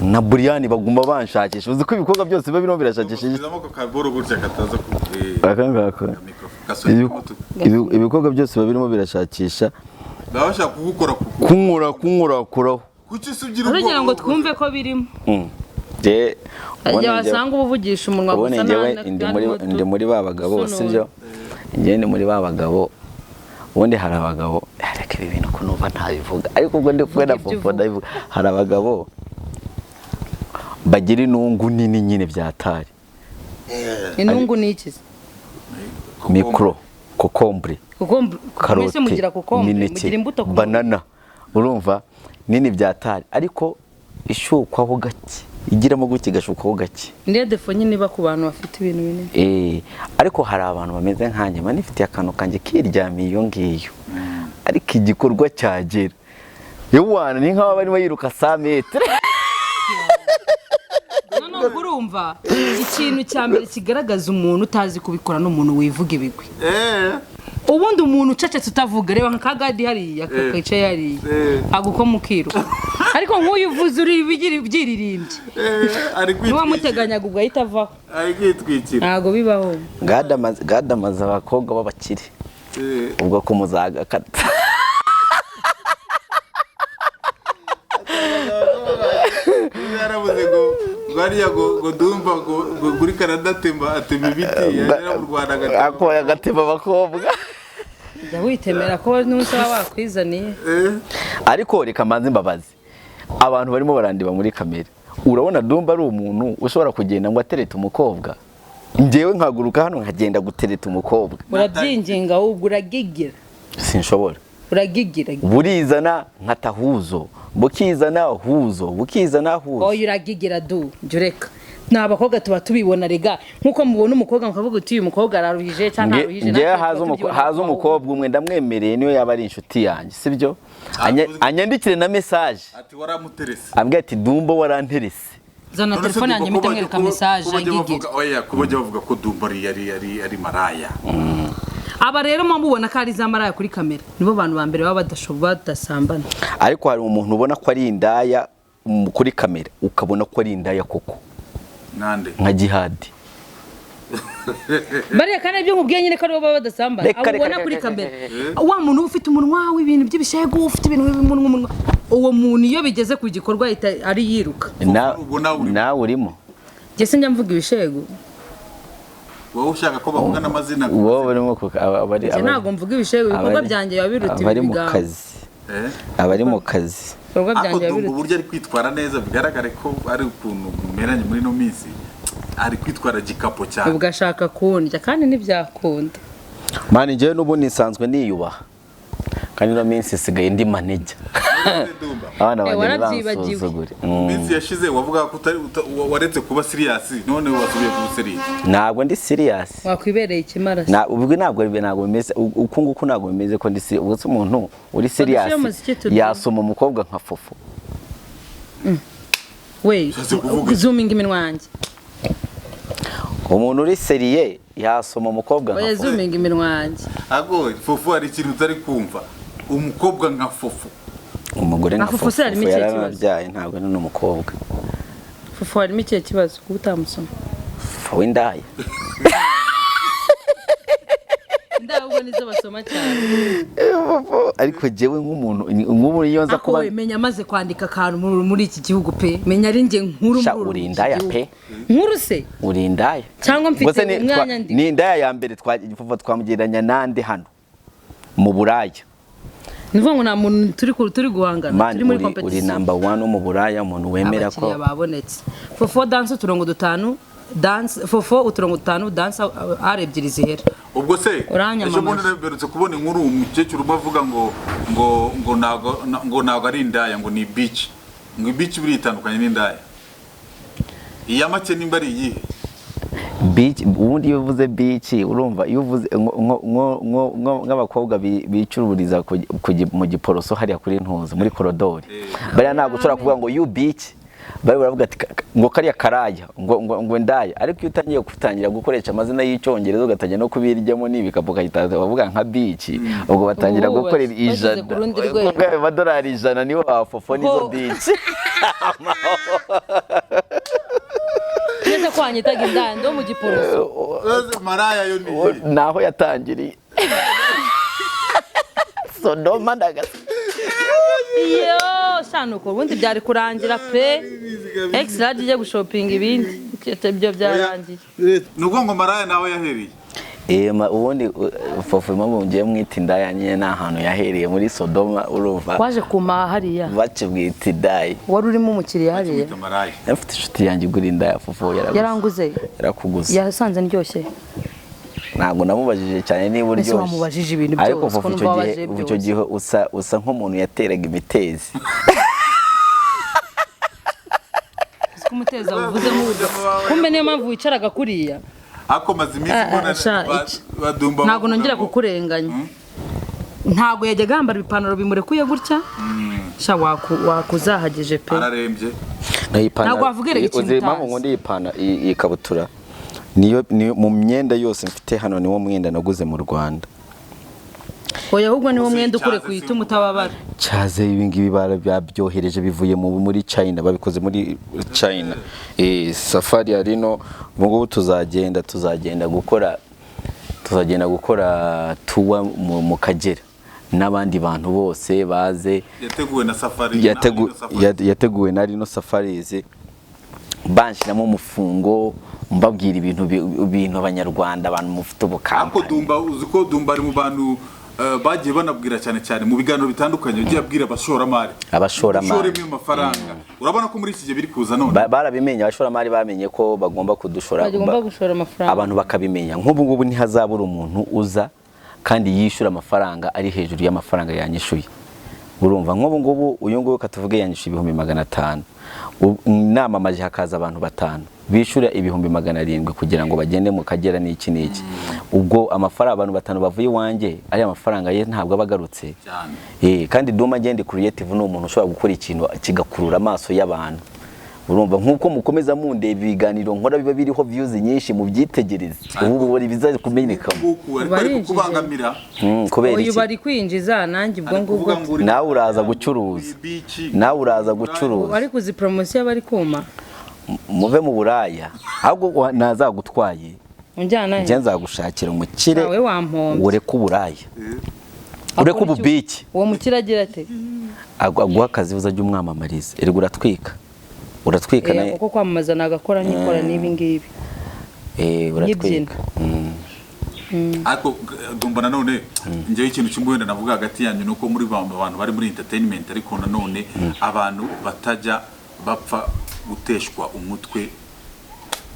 Na Brian baguma banshakisha. Uzi ko ibikorwa byose biba birimo birashakisha. Usubizamo ako kaboro gutya kataza ku Aka ngaka. Ibikorwa byose biba birimo birashakisha. Baba bashaka kugukora ku Kunkorakoraho. Kuki se ugira Urugero ngo twumve ko birimo. Je Ajya wasanga ubuvugisha umunwa gusa. Njyewe ndi muri ba bagabo, sibyo? Njyewe ndi muri ba bagabo. Ubundi hari abagabo, reka ibi bintu ko numva ntabivuga. Ariko ubwo ndi kumwe na Fofo ndabivuga. Hari abagabo bagira inungu nini nyine byatari. Inungu ni iki? Mikro, kokombure, karote, mugira kokombure, mugira imbuto, banana. Urumva nini byatari, ariko ishukwaho gake, igiramo guki gashukwaho gake. Ndiye defo nyine iba ku bantu bafite ibintu binini. Ariko hari abantu bameze nkanjye manifitiye akantu kanjye kiryamiye iyo ngiyo. Ariko igikorwa cyagera. Yewana ni nkaho barimo yiruka 100 metres. None urumva ikintu cya mbere kigaragaza umuntu utazi kubikora n'umuntu wivuga ibigwi. Ubundi umuntu ucecetse utavuga, reba nka Kagadi hariya kicaye hariya aguko mukiruka. Ariko nk'uyu uvuze uri byiririmbye niwamuteganyaga ubwo ahita avaho. Ari kwitwikira. Ntago bibaho. Gadamaze abakobwa b'abakire. Ubwo kumuzaga kata. Yaravuze ngo bariya ngo Dumba ngo kuri Canada atemba ibiti yagera mu Rwanda akoya agatema abakobwa. Jya witemera ko n'usaba wakwizaniye. Ariko reka manze mbabazi. Abantu barimo barandiba muri kamera. Urabona Dumba ari umuntu ushobora kugenda ngo aterete umukobwa. Njyewe nkaguruka hano nkagenda gutereta umukobwa. Urabyinginga ahubwo uragigira. Sinshobora. Uragigira. Burizana nkatahuzo. Bukizana huzo, bukizana huzo. Oya uragigira du, jureka. Na abakobwa tuba tubibona rega. Nkuko mubona umukobwa mukavuga uti uyu mukobwa araruhije cyangwa ntaruhije. Nge haza umukobwa umwe ndamwemereye niyo yaba ari inshuti yanjye, sibyo? Anyandikire na message. Ati waramuterese. Ambwiye ati Dumba waranterese. Zana telefone yanjye mpita mwereka message angigira. Oya kuba bajya bavuga ko Dumba ari maraya. Aba rero mubona ko ari za maraya kuri kamera nibo bantu ba mbere baba badashobora badasambana. Ariko hari umuntu ubona ko ari indaya kuri kamera ukabona ko ari indaya koko. Nande? Nka Jihadi. Bariya kandi ibyo nkubwiye nyine ko ari bo baba badasambana. Abo ubona kuri kamera. Wa muntu ufite umunwa w'ibintu by'ibishego, ufite ibintu by'umunwa, uwo muntu iyo bigeze ku gikorwa ari yiruka. Nawe urimo. Jye sinjya mvuga ibishego. Wowe ushaka ko bavuga n'amazina. Wowe urimo abari ntabwo mvuga ibishego, ibikorwa byanjye biba biruta abari mu kazi. Abari mu kazi. Ibikorwa byanjye biba biruta. Uburyo ari kwitwara neza bigaragare ko ari ukuntu mumeranye muri no minsi. Ari kwitwara gikapo cyane. Ubwo ashaka kundya kandi ntibyakunda. Mani njyewe n'ubu nisanzwe niyubaha. Kandi no minsi isigaye ndi manager. Abana banjye bansuzugure. Minsi yashize wavuga ko waretse kuba serious none wasubiye kuba serious. Ntabwo ndi serious. Wakwibereye ikimara. Na ubwo ntabwo bimeze uko nguko ntabwo bimeze ko ndi serious. Ubwo umuntu uri serious yasoma umukobwa nka Fofo. We zoominga iminwa yanjye. Umuntu uri seriye yasoma umukobwa nka Fofo. Zoominga iminwa yanjye. Ago Fofo ari ikintu utari kumva. Umukobwa nka Fofo. Umugore nka Fofo yarabyaye ntabwo ari n'umukobwa. Fofo harimo ikihe kibazo kuba utamusoma? Fofo w'indaya. Indaya ubwo nizo basoma cyane. Fofo ariko jewe nk'umuntu nk'ubu iyo nza kuba menya amaze kwandika akantu muri iki gihugu pe menya ari nge nkuru muri indaya pe. Nkuru se? Uri indaya. Cyangwa mfite umwanya ndi. Ni indaya ya mbere Fofo twamugereranya nande hano. Mu buraya. Ni ukuvuga ngo nta muntu turi guhangana, Man, turi muri uri competition. Number one wo mu buraya, umuntu wemera ko Abakiriya babonetse. Fofo Dance uturongo dutanu dance, Fofo uturongo dutanu dance, ari ebyiri zihera. Ubwo se Uranyamamaje. ejo bundi mperutse kubona inkuru, umukecuru umwe avuga ngo ntago ari indaya, ngo ni bitch, ngo bitch buriya itandukanye n'indaya. Iya make nimba ari iyihe? Bitch, ubundi iyo uvuze bitch, urumva iyo uvuze nk'abakobwa bicururiza mu Giporoso hariya kuri ntuzi muri korodori, bariya ntabwo ushobora kuvuga ngo you bitch. Bari baravuga ati ngo kariya karaya, ngo ndaya. Ariko iyo utangiye gutangira gukoresha amazina y'Icyongereza, ugatangira no kubiryamo n'ibikapu, ukahita bavuga nka bitch, ubwo batangira Ubu gukorera bashyize 100 ku rundi rwego. Ubwo ayo madolari 100 nibo bafofo nizo Ho. bitch. Nese ko wanyitaga indaya ndo mu Giporoso? Maraya yo ni iyihe? Naho yatangiriye Sodoma ndagasa. Iyo shanuko ubundi byari kurangira pe. X large ijya gushopinga ibindi, ibyo byarangiye. Ni ukuvuga ngo maraya nawe yahereye. Ubundi Fofo, impamvu ngiye mwita indaya nyine ni ahantu yahereye muri Sodoma, urumva? Waje kumaha hariya. Bakibwita indaya. Wari urimo umukiriya hariya. Kwita maraya. Mfite inshuti yanjye igura indaya, Fofo yaraguze. Yaranguze? Yarakuguze. Yasanze ndyoshye? Ntabwo namubajije cyane niba Ese uryoshye. wamubajije ibintu Ariko byose, ko Fofo numva icyo gihe wabajije ubu icyo byose. gihe usa nk'umuntu yateraga imitezi. Uzi ko umuteza wuvuzemo uburyo, kumbe niyo mpamvu wicaraga kuriya. Ariko maze iminsi Ah, ah, mbona sha, badumba ntabwo bavuga nongera kukurenganya. Ntabwo yajyaga yambara ibipantaro bimurekuye gutya sha, wakuzahagije pe. Ararembye. Ntabwo wavuga erega ikintu Uzi impamvu utazi. nkunda iyi pana, iyi kabutura niyo mu myenda yose mfite hano, niwo mwenda naguze mu Rwanda. Oya, ahubwo niwo Uzi mwenda icyaze ukurekuye si ituma utababara. Cyaze ibi ngibi babyohereje bivuye muri China, babikoze muri China. Safari ya rino ubu ngubu tuzagenda gukora tour mu Kagera n'abandi bantu bose baze. Yateguwe na Safari. Na Safari. Yateguwe na Rino Safaris, banshyiramo umufungo, mbabwira ibintu Abanyarwanda, abantu mufite Ariko ubukampani. Dumba, uzi ko Dumba ari mu bantu bagiye banabwira cyane cyane mu biganiro bitandukanye, yagiye abwira abashoramari. Abashoramari. Ushoremo amafaranga, urabona ko muri iki gihe biri kuza none. Barabimenye, abashoramari bamenye ko bagomba kudushora. Bagomba gushora amafaranga. Abantu bakabimenya. Nk'ubu ngubu ntihazabura umuntu uza kandi yishyura amafaranga ari hejuru y'amafaranga yanyishuye. Urumva nk'ubu ngubu uyu nguyu katuvuge yanyishuye 500,000. Namamaje hakaza abantu batanu bishyura 700,000 kugira ngo bagende mu Kagera n'iki n'iki, ubwo amafaranga abantu batanu bavuye iwanjye ari amafaranga ye, ntabwo aba agarutse. Cyane. Kandi Duma ngende creative ni umuntu ushobora gukora ikintu kigakurura amaso y'abantu. Urumva nk'uko mukomeza mundeba, ibiganiro nkora biba biriho views nyinshi, mubyitegereze ubu bubona ibiza kumenekamo. Nguku ariko ari Barinjije. kukubangamira. Kubera Uyu iki? bari kwinjiza nanjye ubwo Ari ngubwo. kuvuga ngo Nawe uraza gucuruza. uri bitch. Nawe uraza gucuruza. Bari kuzi poromosiyo, bari kuma. Muve mu buraya ahubwo ntazagutwaye. Unjyana he? Njye nzagushakira umukire. Nawe wampombye. Ureke uburaya, ureke Akora iki? ububiki. Uwo mukire agira ate? Aguha akazi, uzajya umwamamariza. Erega uratwika, uratwika. Eh, kuko kwamamaza nagakora nkikora n'ibi ngibi. Uratwika. Ariko Dumba, nanone njyewe ikintu kimwe wenda navuga hagati yanyu ni uko muri bantu bari muri entertainment, ariko nanone abantu batajya bapfa guteshwa umutwe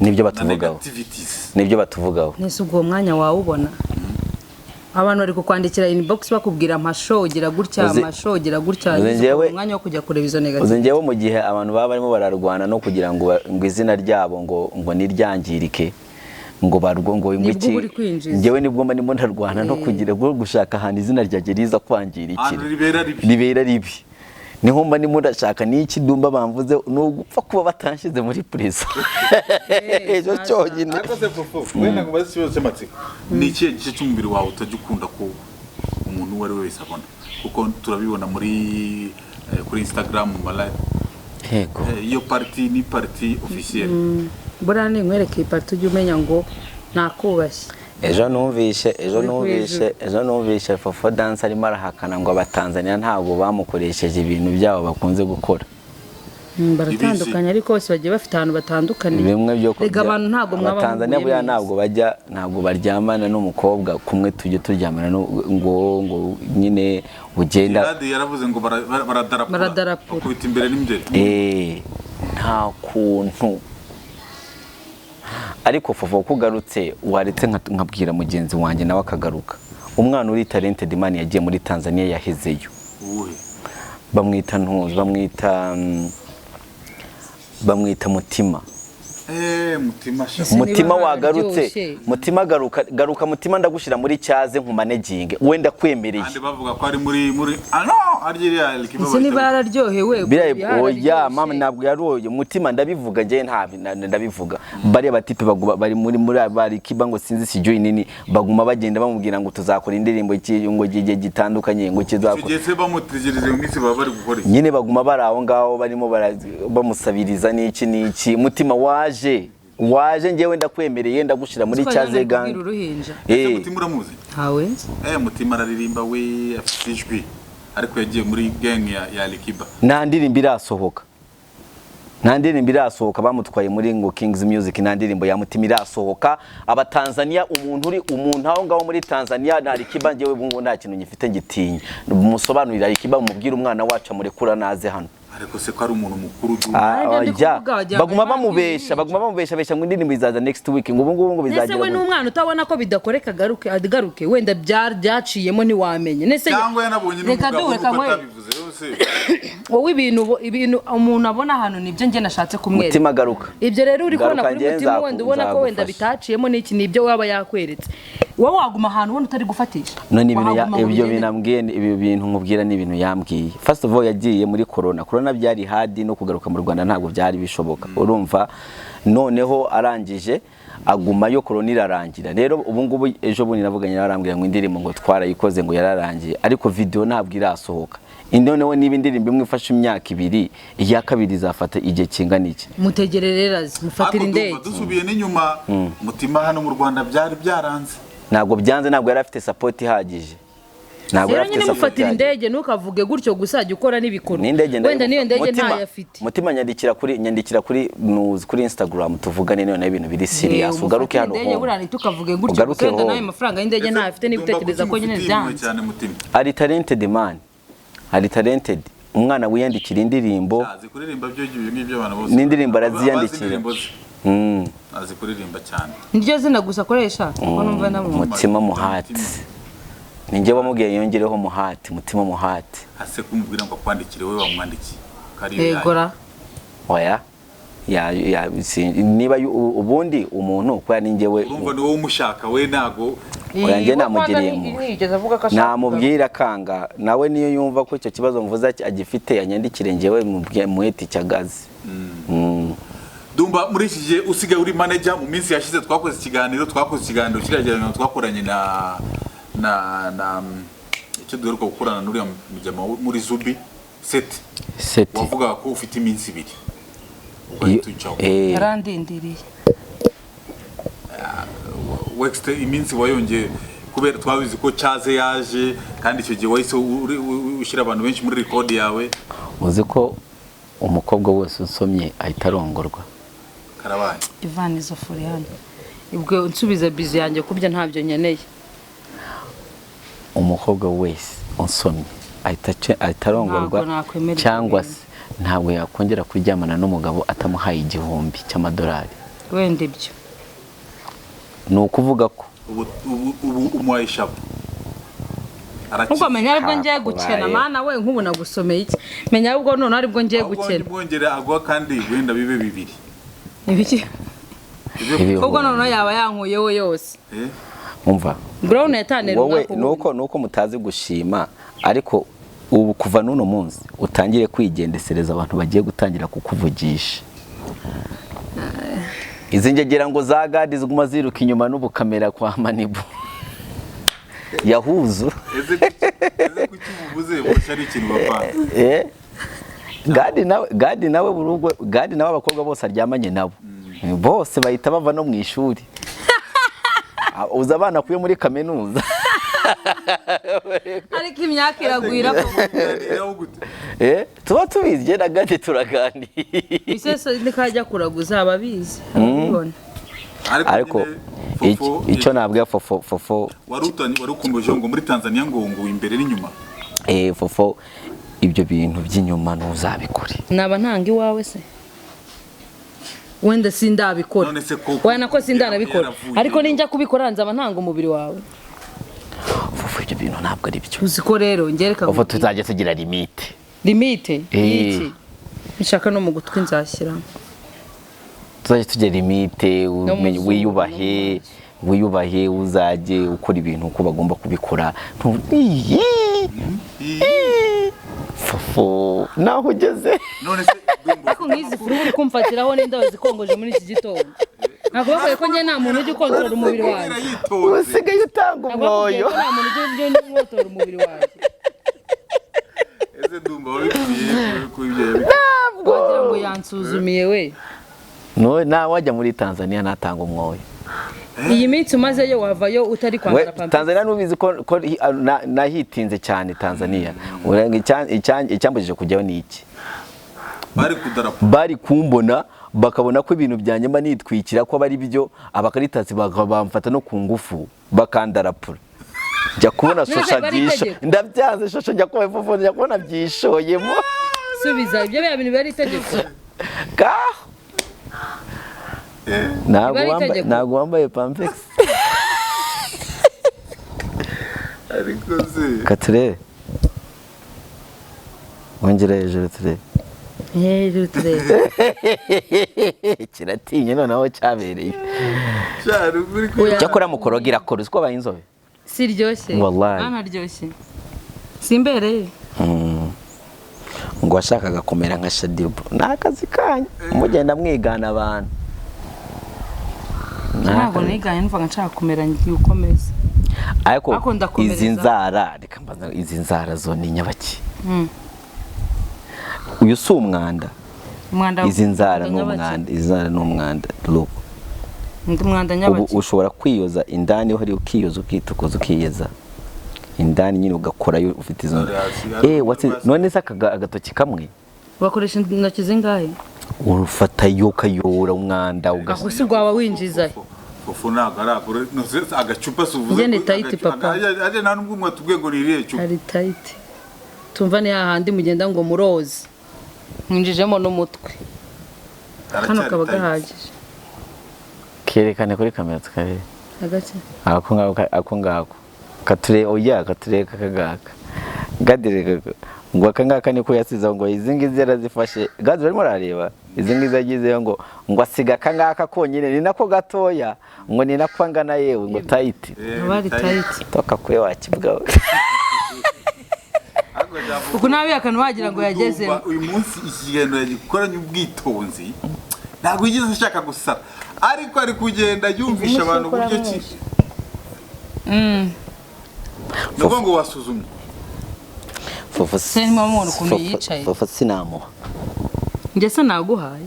Nibyo na batuvugaho. negativities. Nibyo batuvugaho. Nese ubwo uwo mwanya wawubona? Abantu bari kukwandikira inbox bakubwira amashow ugira gutya, amashow ugira gutya. Uzi Nese ubwo umwanya wo kujya kureba izo Uzi negative? njyewe mu gihe abantu baba barimo bararwana no kugira ngo izina ryabo ngo niryangirike, ngo barwo ngo Nibwo iki uba uri kwinjiza. Njyewe nibwo mba ndimo ndarwana no kugira ngo gushaka ahantu izina ryanjye riza kwangirikira. Ahantu ribera ribi. Ribera ribi niho mba ndimo ndashaka. N'iki Dumba bamvuze ni ugupfa kuba batanshyize muri prison ejo cyonyine. Ariko se Fofo, wenda ngo mbaze ikibazo cy'amatsiko, ni ikihe gice cy'umubiri wawe utajya ukunda ko umuntu uwo ari we wese abona? Kuko turabibona muri kuri Instagram mu ma live. Yego. Iyo partie ni partie officielle. Buriya ninkwereka iyi partie ujye umenya ngo nakubashye. Ejo numvishe, ejo Uri numvishe, ejo numvishe Fofo Dance arimo arahakana ngo Abatanzania ntabwo bamukoresheje ibintu byabo bakunze gukora. Baratandukanye ariko bose bagiye bafite ahantu batandukaniye. Bimwe byo Rega abantu ntabwo mwaba Abatanzania muhuye buriya mwese. Ntabwo bajya, ntabwo baryamana n'umukobwa kumwe tujye turyamana ngo nyine ugenda. Gerard yaravuze ngo baradarapura. Baradarapura. Bakubita imbere n'imbere. Nta kuntu. Ariko Fofo, ko ugarutse, waretse nkabwira mugenzi wanjye nawe akagaruka, umwana uri talented man yagiye muri Tanzania, yahezeyo. Uwuhe? Bamwita ntuzi, bamwita Mutima. Mutima sha. Ese niba Mutima wagarutse. hararyoshye. Mutima, garuka, garuka Mutima, ndagushyira muri cyaze nkumaneginge wenda kwemereye. Kandi bavuga ko ari muri ah no, ari iriya Alikiba. Ese niba yararyohewe? Biriya oya mama, ntabwo yaroye Mutima, ndabivuga njye, ndabivuga. Bariya batipe baguma bari muri bari kiba ngo sinzi sijui nini, baguma bagenda bamubwira ngo tuzakora indirimbo iki, ngo gihe gitandukanye ngo Icyo kizakora. gihe se bamutegereje mu minsi baba bari gukora iki? Nyine baguma bari aho ngaho barimo bamusabiriza n'iki n'iki. Mutima waje, waje, njyewe ndakwemereye, ndagushyira muri cyaze gang. Uruhinja. Ese Mutima uramuzi? Ntawe nzi. Mutima araririmba we, afite ijwi, ariko yagiye muri gang ya Alikiba. Nta ndirimbo irasohoka, nta ndirimbo irasohoka. Bamutwaye muri ngo Kings Music, nta ndirimbo ya Mutima irasohoka. Abatanzania, umuntu uri umuntu aho ngaho muri Tanzania nta Alikiba, njyewe ubu ngubu nta kintu ngifite ngitinya. Musobanurire Alikiba, mubwire umwana wacu amurekura naze hano. Ariko se ko ari umuntu mukuru du? Ah, Aribyo ndi oya. kuvuga, wagira ngo Baguma arimo bamubesha, baguma bamubesha besha ngo indirimbo izaza next week, ngo ubu ngubu ngo Nese bizagira we n'umwana utabona ko bidakoreka, agaruke, agaruke wenda byaciyemo ntiwamenye. Nese Cyangwa yanabonye reka n'umugabo du, reka nuko nkwereke. atabivuze yose. Wowe ibintu umuntu abona ahantu nibyo njye nashatse kumwereka. Mutima, garuka. Ibyo rero uri kubona Garuka, kuri njye Mutima, wenda ubona ko wenda nzagufasha. bitaciyemo n'iki, nibyo waba yakweretse. Wowe waguma ahantu ubona utari gufatisha? None ibintu Wahaguma ngo ibyo bigende? bintu ambwiye ibi bintu nkubwira ni ibintu yambwiye. First of all, yagiye muri corona. Corona byari hard, no kugaruka mu Rwanda ntabwo byari bishoboka, urumva? Noneho arangije agumayo, corona irarangira. Rero ubu ngubu ejo bundi navuganye nawe, arambwira ngo indirimbo ngo twarayikoze, ngo yararangiye, ariko video ntabwo irasohoka. Noneho niba indirimbo imwe ifashe imyaka 2, iya kabiri izafata igihe kingana iki? Mutegerere razi mufatira Ariko ndumva indege. dusubiye n'inyuma, Mutima hano mu Rwanda byari byaranze. Ntabwo byanze, ntabwo yari afite support ihagije, ntabwo Rero yari afite nyine support mufatira ihagije. indege, ntukavuge gutyo gusa, jya ukora n'ibikorwa. N'indege. Wenda n'iyo ndege Mutima, ntayo afite. Mutima, nyandikira kuri nuzi kuri Instagram tuvugane noneho ibintu biri serious, ugaruke hano indege home. buriya ntitukavuge gutyo Ugaruke gusa, wenda home. nawe mafaranga y'indege ntayo afite, niba Ndumva utekereza ko nyine kuki umufitiye impuhwe byanze. cyane Mutima. Ari talented man, ari talented, umwana wiyandikira indirimbo. Azi kuririmba byo, ibyo ngibyo abantu bose N'indirimbo abazi araziyandikira. indirimbo ze. Azi kuririmba cyane. Niryo zina gusa akoresha ko numva namwe. Mutima Muhati, ninjye wamubwiye yongereho Muhati, Mutima Muhati. Ase kumubwira ngo akwandikire, wowe wamwandikiye ko ariyo yayo. Yegora. Oya, ya niba ubundi umuntu kubera ni njyewe. Urumva ni wowe umushaka, we ntago. Oya, njye namugiriye impuhwe. Ntiyigeze avuga ko ashaka. Namubwira akanga nawe, niyo yumva ko icyo kibazo mvuze agifite, anyandikire njyewe muhete icyagazi. Dumba, muri iki gihe usigaye uri manager, mu minsi yashize twakoze ikiganiro kiriya kiganiro twakoranye na icyo duheruka gukorana n'uriya mujyama wo muri Zubi Seti. Seti. Wavugaga ko ufite iminsi 2 ugahita ucaho. Yarandindiriye. Wexte iminsi wayongeye kubera twabizi ko Cyaze yaje, kandi icyo gihe wahise ushyira abantu benshi muri record yawe. Uzi ko umukobwa wese usomye ahita arongorwa? Karabaye. Ivana izo furi hano, ubwo nsubiza bizu yanjye kubyo ntabyo nkeneye. Umukobwa wese unsomye ahita arongorwa. Ntabwo nakwemera ibyo Cyangwa bintu. se ntabwo yakongera kuryamana n'umugabo atamuhaye 1000 cy'amadolari. Wenda ibyo. Ni ukuvuga ko Ubu umuhaye ishabo. Nubwo menya aribwo ngiye gukena. Hakubaye. Mana we, nk'ubu nagusomeye iki? Menya ahubwo none aribwo ngiye Ahubwo gukena. mwongere agwa kandi wenda bibe bibiri. Ibiki? Ibihumbi. Ubwo noneho yaba yankuyeho yose. Eh? Umva. Brown yatanira Wowe umwaka wundi. nuko mutazi gushima, ariko ubu kuva n'uno munsi utangire kwigendesereza abantu bagiye gutangira kukuvugisha. Izi ngegera ngo za gadi ziguma ziruka inyuma n'ubukamera kwa manibu yahuzu. Ese kuki ubuvuze boshye ari ikintu bapanga? Gadi nawe burugwe, gadi nawe abakobwa bose aryamanye nabo bose bahita bava no mu ishuri. Ah, uzi abana akuye muri kaminuza? Ariko imyaka iragwira koko. Kuganiraho gute? Eh? Tuba tubizi, njye na Gadi turaganira. Isese nikajya kuraguza ababizi ababibona. Ariko nyine, Fofo, icyo nabwira Fofo, Fofo, wari utanye, wari ukumbuye ngo muri Tanzania ngo imbere n'inyuma. Fofo, ibyo bintu by'inyuma ntuzabikore. Naba ntanga iwawe se wenda sindabikora. None se koko Wenda nako sindanabikora, yaravuye. ariko ninjya kubikora nzaba ntanga umubiri wawe. Fofo, ibyo bintu ntabwo ari byo. Uzi ko rero ngereka Fofo, tuzajya tugira limite. Limite y'iki? Nshaka no mu gutwi nzashyiramo. Tuzajya tugira limite. No mu zuru, Wiyubahe, wiyubahe, uzajye ukora ibintu uko bagomba kubikora. Iyii! Ii! Fofo, naho ugeze. None se Dumba, Ariko nk'izi furu uri kumfatiraho n'indabo zikongoje muri iki gitondo, ntabwo bakwiye ko njye nta muntu ujya ukontorora umubiri wanjye. Yitonze. Usigaye utanga Ntabwo bakubwiye umwoyo. ko nta muntu ujya ukontorora umubiri wanjye. Ese Dumba, wabikuye ku ibyo yabikuye? Wagira ngo yansuzumiye we. No, nawe wajya muri Tanzania natanga umwoyo. Iyi minsi umazeyo wavayo utari We, kwambara pampers. Tanzania nubizi ko nahitinze cyane Tanzania. Urenga icyambujije kujyayo ni iki? Bari kudarapo. Bari kumbona bakabona ko ibintu byanjye mba nitwikira ko bari byo, abakaritasi bamfata no ku ngufu bakandarapura. Njya kubona None se shosha bari byisho itegeko? Ndabyanze shosha, njya kubona fofo, njya kubona byishoyemo. Subiza ibyo, biya bintu biba ari itegeko. Kaho ntabwo Biba ari wambaye, itegeko. ntabwo wambaye pampex. Ariko se Katurebe, wongere hejuru turebe. Hejuru turebe. Kiratinye noneho cyabereye. Cyane uri kwi Oya. Cyakora mukoroga irakora, uzi ko wabaye inzobe. Siryoshye? Wallahi. Anaryoshye simbereye. Ngo washakaga kumera nka Shadibu, ni akazi kanyu mugenda mwigana abantu. Ni Ntabwo akazi. niganye, numvaga nshaka kumera ngiye ukomeza. Ariko Ariko ndakomereza. izi nzara, reka mbanze, izi nzara zo ni nyabaki? Uyu si umwanda? Umwanda? Izi nzara ni Nyabaki. umwanda, izi nzara ni umwanda, look. Ndi umwanda Ubu nyabaki? ushobora kwiyoza indani hari, ukiyoza, ukitukuza, ukiyeza indani nyine, ugakorayo ufite izo. None se aka agatoki kamwe? Bakoresha intoki zingahe? Urufatayo ukayora umwanda ugas Aho si rwaba winjiza? Fofo ntabwo arakora nose agacupa si uvuze Njye ni ko tight, papa. Ajya nta nubwo mwatubwiye ngo ni irihe cupa. Ari tight, tumva ni hahandi mugenda ngo muroze, mwinjijemo n'umutwe kano. Aracyari Kaba tight. gahagije. Kerekane kuri kamera tukarebe. Agace. Ako ngako, ako ngako kature, oya, kature kakagaka gadire ngo aka ngaka niko yasize, ngo izi ngizi yarazifashe. Gadi barimo arareba izi ngizi yagizeyo ngo asiga aka ngaka konyine, ni nako gatoya, ngo ni nako angana, yewe ngo tight. Aba ari tight. Tight. Toka kure wakibwa we. Ariko ndavuga- Uku nabi akantu wagira ngo yagezemo. Ndumva uyu munsi ikiganiro yagikoranye ubwitonzi, ntabwo yigeze ashaka gusara, ariko ari kugenda yumvisha abantu uburyo ki ni ukuvuga ngo wasuzumye. Fofo. Se ntimwamubona ukuntu Fofo- yicaye? Fofo sinamuha. Njye se naguhaye?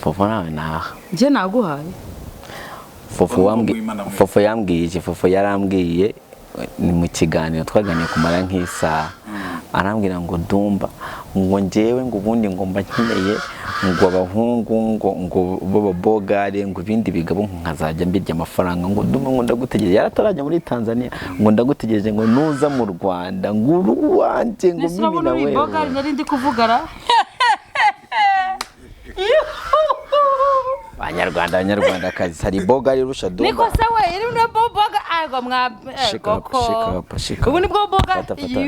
Fofo nawe naha. Njye naguhaye? Fofo Fofo wambwi- Fofo yambwiye iki? Fofo yarambwiye, ni mu kiganiro twaganiye kumara nk'isaha, arambwira ngo Dumba, ngo njyewe ngo ubundi ngo mba nkeneye ngo abahungu ngo b'ababogare, ngo ibindi bigabo nkazajya mbirya amafaranga, ngo Dumba, ngo ndagutegereje, yaratarajya muri Tanzania, ngo ndagutegereje, ngo nuza mu Rwanda ngo uri uwanjye, ngo Nese mimi urabona na uri boga wewe. nari ndi kuvuga ra. Banyarwanda, banyarwandakazi, hari bogari irusha Niko Dumba? se we, iri ni boga ago mwa. Shika up, Koko. shika up, shika up. Ubu ni bwo boga. Fata, fata, fata,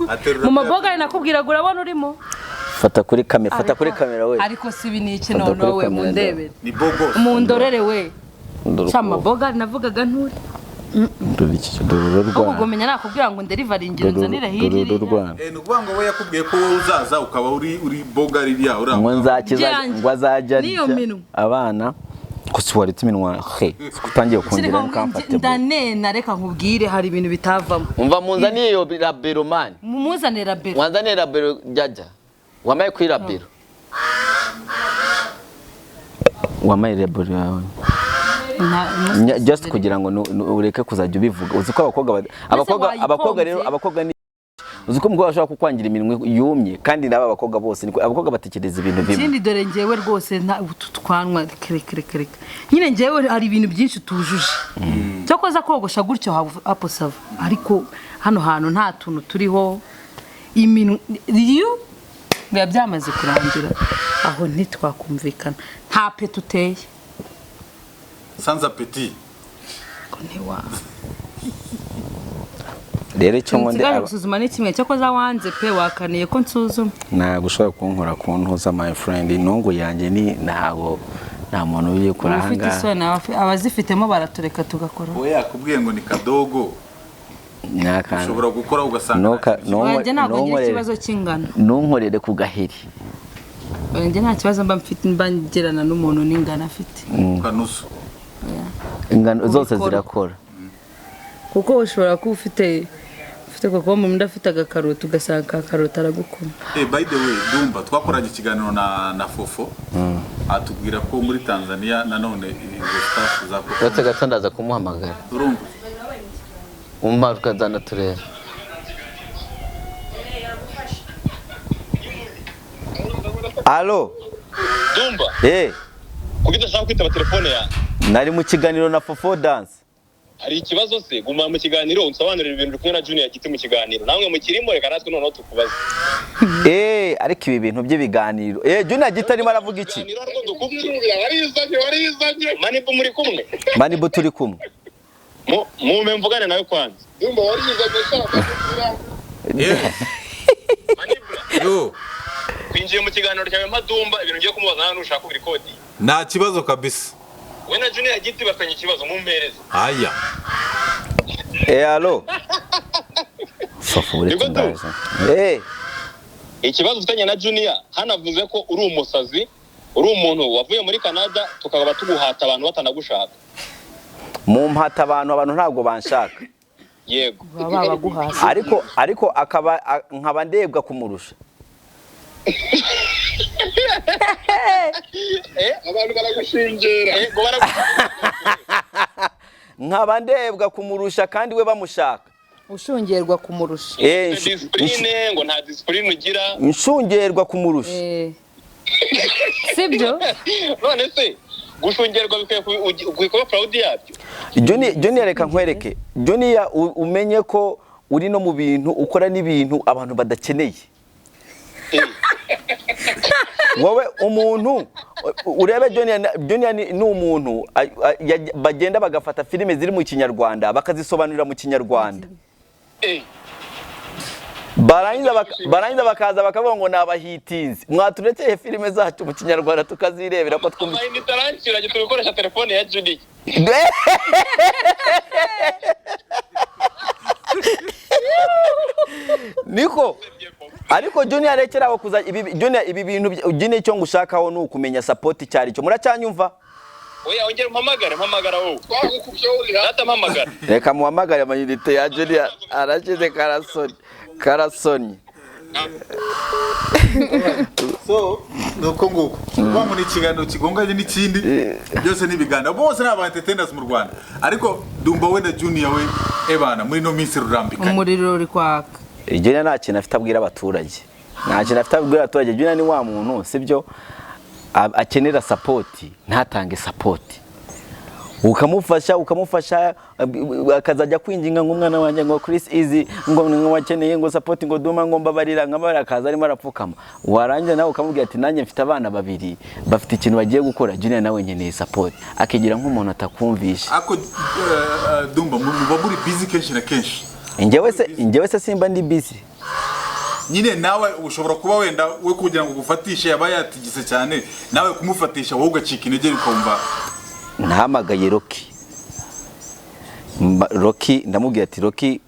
fata. Aterura Mu maboga nakubwiraga, urabona urimo. Fata kuri kamera, fata kuri kamera we. Ariko si ibi ni iki? Fata Noneho kuri we kamera. mundebere. Ni bogos. Mundorere we. Ndore Ca uko- maboga navugaga nturi. Ndore iki, dore uru Ahubwo rwana. umenya nakubwira ngo nderivaringire Dore nzanire hirya uru iriya. rwana. Ni ukuvuga ngo we yakubwiye ko wowe uzaza ukaba uri boga ririya uri aho. Ngo nzakiza Byanjye. ngo azajya N'iyo arya minwa. abana gusa waretse iminwa he utangiye kongera Kireka nkamfate. ndanena, reka nkubwire, hari ibintu bitavamo. Umva, munzaniye iyo rabero man. Mumuzanire rabero. Wanzaniye rabero jajya wamaye kuri rabero, wamaye rabero yawe. Just kugira ngo ureke kuzajya ubivuga, uzi ko abakobwa abakobwa, abakobwa rero, abakobwa ni Uzi ko umukobwa ashobora kukwangira iminwa yumye? Kandi n'aba bakobwa bose niko, abakobwa batekereza ibintu bimwe. Ikindi, dore ngewe rwose nta utu twanwa, kere kere kere. Nyine ngewe hari ibintu byinshi tujuje, cyakoza kogosha gutyo hapo ça va, ariko hano hantu nta tuntu turiho, iminwa iyo biba byamaze kurangira, aho ntitwakumvikana, nta peti uteye. Sans appétit. Ngo ntiwa Rero icyo ngo ndi Nsigaje gusuzuma ni kimwe, cyakoza wanze pe, wakaniye ko nsuzuma. Ntabwo ushobora kunkora ku ntuza, my friend. Intungu yanjye ni ntabwo nta muntu uyikora Ufite ahangaha. isoni, abazifitemo baratureka tugakora. We yakubwiye ngo ni kadogo. Ni akantu. Ushobora gukora ugasanga Wanjye ntabwo ngira ikibazo cy'ingano. Ntunkorere ku gaheri. Wanjye nta kibazo mba mfite, mba ngirana n'umuntu n'ingano afite. Kanusu. Ingano zose Ubikora. zirakora. Kuko ushobora kuba ufite kokombure, undi afite agakaroti, ugasanga ka karoti aragukoma. By the way, Dumba, twakoranye ikiganiro na Fofo, atubwira ko muri Tanzania nanone izo staff za Coco. Uretse gato, ndaza kumuhamagara. Urumva? Umva, tukazana turebe. Allo? Dumba. Eh. Kuki udashaka kwitaba telefone yawe? Nari mu kiganiro na Fofo Dance. Hari ikibazo se? Guma mu kiganiro unsobanurire ibintu. Uri kumwe na Junior Giti mu kiganiro, namwe mukirimo, reka natwe noneho tukubaze. Eh, ariko ibi bintu by'ibiganiro, eh, Junior Giti arimo aravuga iki? Ikiganiro ariko dukubye. Warizanye, warizanye. Manibu muri kumwe? Manibu turi kumwe. Mumpe mvugane nawe kwanza. Dumba, warizanye shaka. Manibura. Yo. Twinjiye mu kiganiro cyawe Madumba, ibintu ugiye kumubaza nawe nushaka ubirikodi. Nta kibazo kabisa. We na Junior Giti bafitanye ikibazo, mumpereze. Aya. Eh, allo Fofo, uretse Niko tu. ndaje, eh. Ikibazo ufitanye na Junior, hanavuze ko uri umusazi, uri umuntu wavuye muri Canada, tukaba tuguhata abantu batanagushaka. Mumpata abantu, abantu ntabwo banshaka. Yego. Baba baguhase. Ariko akaba nkaba ndebwa kumurusha. Abantu baragushingera. Ngo Nkaba ndebwa kumurusha kandi we bamushaka. Ushungerwa kumurusha. Eh, discipline, ngo nta discipline ugira. Nshungerwa kumurusha. Eh. Sibyo? None se gushungerwa bikwiye ukwiye kuba proud yabyo? Junior, Junior, reka nkwereke. Junior, umenye ko uri no mu bintu ukora n'ibintu abantu badakeneye. Wowe umuntu urebe Junior, Junior ni umuntu bagenda bagafata filime ziri mu Kinyarwanda bakazisobanurira mu Kinyarwanda. Barangiza bakaza bakavuga ngo ni abahitinzi. Mwaturekeye filime zacu mu Kinyarwanda tukazirebera ko twumva. Amayinite aranciranye, turi gukoresha telefone ya Junior. Niko, ariko Junior, rekera aho kuza ibi. Junior, ibi bintu Junior, icyo ngushakaho ni ukumenya support icyo ari cyo. Muracyanyumva? Oya, ongera umpamagare, mpamagara wowe. Data, mpamagara. Reka muhamagare, amayinite ya Junior arashize, karasoni karasoni. So ni uko nguko kuvuga ngo ni ikiganiro kigonganye n'ikindi, byose ni ibiganiro, bose ni aba entertainers mu Rwanda, ariko Dumba we na Junior we, ebana, muri ino minsi rurambikanye. Umuriro uri kwaka. Junior nta kintu afite abwira abaturage, nta kintu afite abwira abaturage. Junior ni wa muntu, sibyo, akenera support ntatange support, ukamufasha ukamufasha, akazajya kwinginga ngo umwana wanjye, ngo Chris Easy, ngo wakeneye ngo support, ngo Duma, ngo mbabarira, nkabarira, akaza arimo arapfukama. Warangiza nawe ukamubwira ati nanjye mfite abana babiri bafite ikintu bagiye gukora, Junior nawe nkeneye support, akigira nk'umuntu atakumvisha. Ariko Dumba, muba muri busy kenshi na kenshi. Njyewe se simba ndi busy? Nyine nawe ushobora kuba wenda we kugira ngo ugufatishe yaba yatigise cyane, nawe kumufatisha wowe ugacika intege, ukumva. Nahamagaye Rocky. Rocky ndamubwira ati Rocky,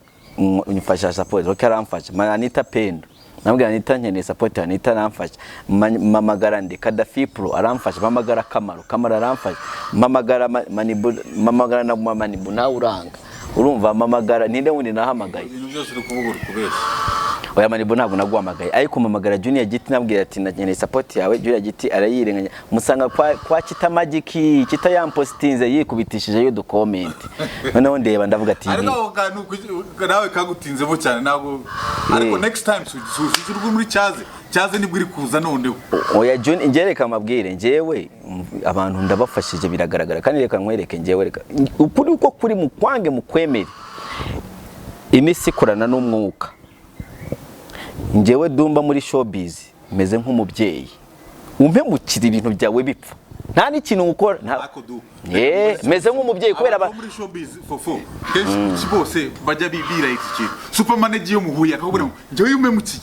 mfasha support. Rocky aramfasha. Anita Pendo ndamubwira, Anita nkeneye support, Anita aramfasha. Mpamagara ndi Kadafi Pro aramfasha, mpamagara Kamaro, Kamaro aramfasha, mpamagara Manibu, mpamagara na Manibu nawe uranga, urumva, mpamagara ninde wundi nahamagaye? Ibintu byose uri kuvuga uri kubeshya. Oya, Manibu, ntabwo naguhamagaye, ariko mpamagara Junior Giti, nabwira ati nakeneye support yawe. Junior Giti arayirenganya, musanga kwa Kita Magic. Kita yampositinze, yikubitishije yo ducomment, noneho ndeba ndavuga ati Ariko ako kantu nawe kagutinzemo cyane ntabwo, ariko next time suzugurwe muri cyaze cyaze nibwo iri kuza noneho. Oya Junior, njye reka mabwire, njyewe abantu ndabafashije, biragaragara. Kandi reka nkwereke, njyewe reka ukuri uko kuri mu kwange mu kwemere, iminsi ikorana n'umwuka. Njyewe Dumba muri showbiz meze nk'umubyeyi, umpemukira ibintu byawe bipfa, nta n'ikintu ukora Ako du. Meze nk'umubyeyi kubera Abantu bo muri showbiz, fofo, kenshi bose bajya bibira iki kintu. Supermanager yo muhuye akakubwira ngo njyewe umpemukiye.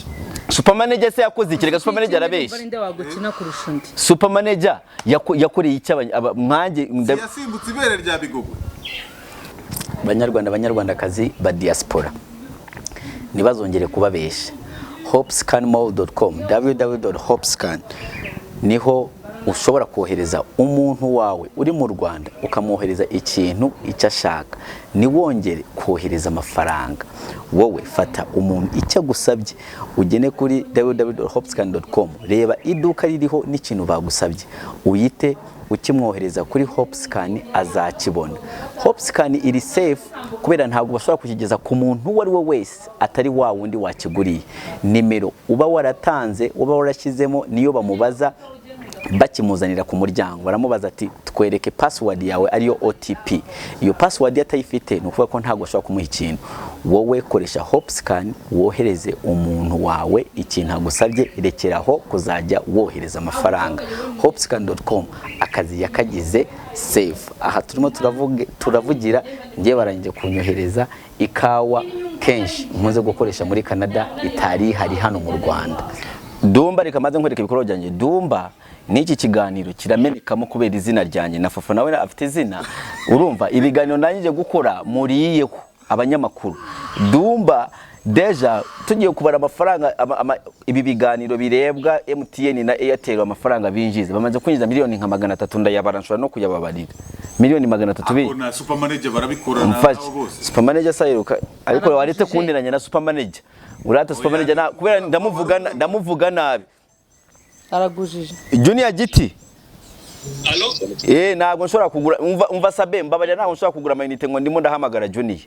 Supermanager se yakoze iki? Reka, supermanager arabeshya. Ninde wagukina kurusha undi? Supermanager yakoreye iki mwanjye Yasimbutse ibere rya Bigogwe. Banyarwanda, banyarwandakazi ba diaspora, ntibazongere kubabesha. hopescanmall.com, www.hopescan, niho ushobora kohereza umuntu wawe uri mu Rwanda, ukamwohereza ikintu icyo ashaka. Ntiwongere kohereza amafaranga. Wowe fata umuntu icyo agusabye, ugene kuri www.hopescan.com, reba iduka ririho n'ikintu bagusabye, uyite ukimwohereza kuri Hopescan, azakibona. Hopescan iri safe kubera ntabwo bashobora kukigeza ku muntu uwo ari we wese atari wa wundi wakiguriye. Nimero uba waratanze, uba warashyizemo, niyo bamubaza bakimuzanira ku muryango. Baramubaza ati: "Twereke password yawe," ariyo OTP. Iyo password iyo atayifite, ni ukuvuga ko ntabwo ashobora kumuha ikintu. Wowe koresha Hopescan, wohereze umuntu wawe ikintu agusabye, rekeraho kuzajya wohereza amafaranga. Hopescan.com akazi yakagize safe. Aha turimo turavugira, ngiye barangije kunyohereza ikawa kenshi nkunze gukoresha muri Canada itari ihari hano mu Rwanda. Dumba, reka maze nkwereka ibikorwa byanjye. Dumba, n'iki kiganiro kiramenekamo kubera izina ryanjye, na Fafa nawe afite izina. Urumva ibiganiro ndangije gukora muriyeho abanyamakuru. Dumba, déjà tugiye kubara amafaranga ibi biganiro birebwa, MTN na Airtel amafaranga binjiza, bamaze kwinjiza miliyoni nka 300. Ndayabara, nshobora no kuyababarira, miliyoni 300 Ako na supermanager barabikora na Mfashe. nabo bose. Supermanager sayiruka, ariko waretse kundiranya na supermanager. Urata supermanager na kubera ndamuvuga nabi. Aragujije. Junior Giti. Alo. Ntabwo nshobora kugura, umva Sabe, mbabarira, ntabwo nshobora kugura amayinite ngo ndimo ndahamagara Junior,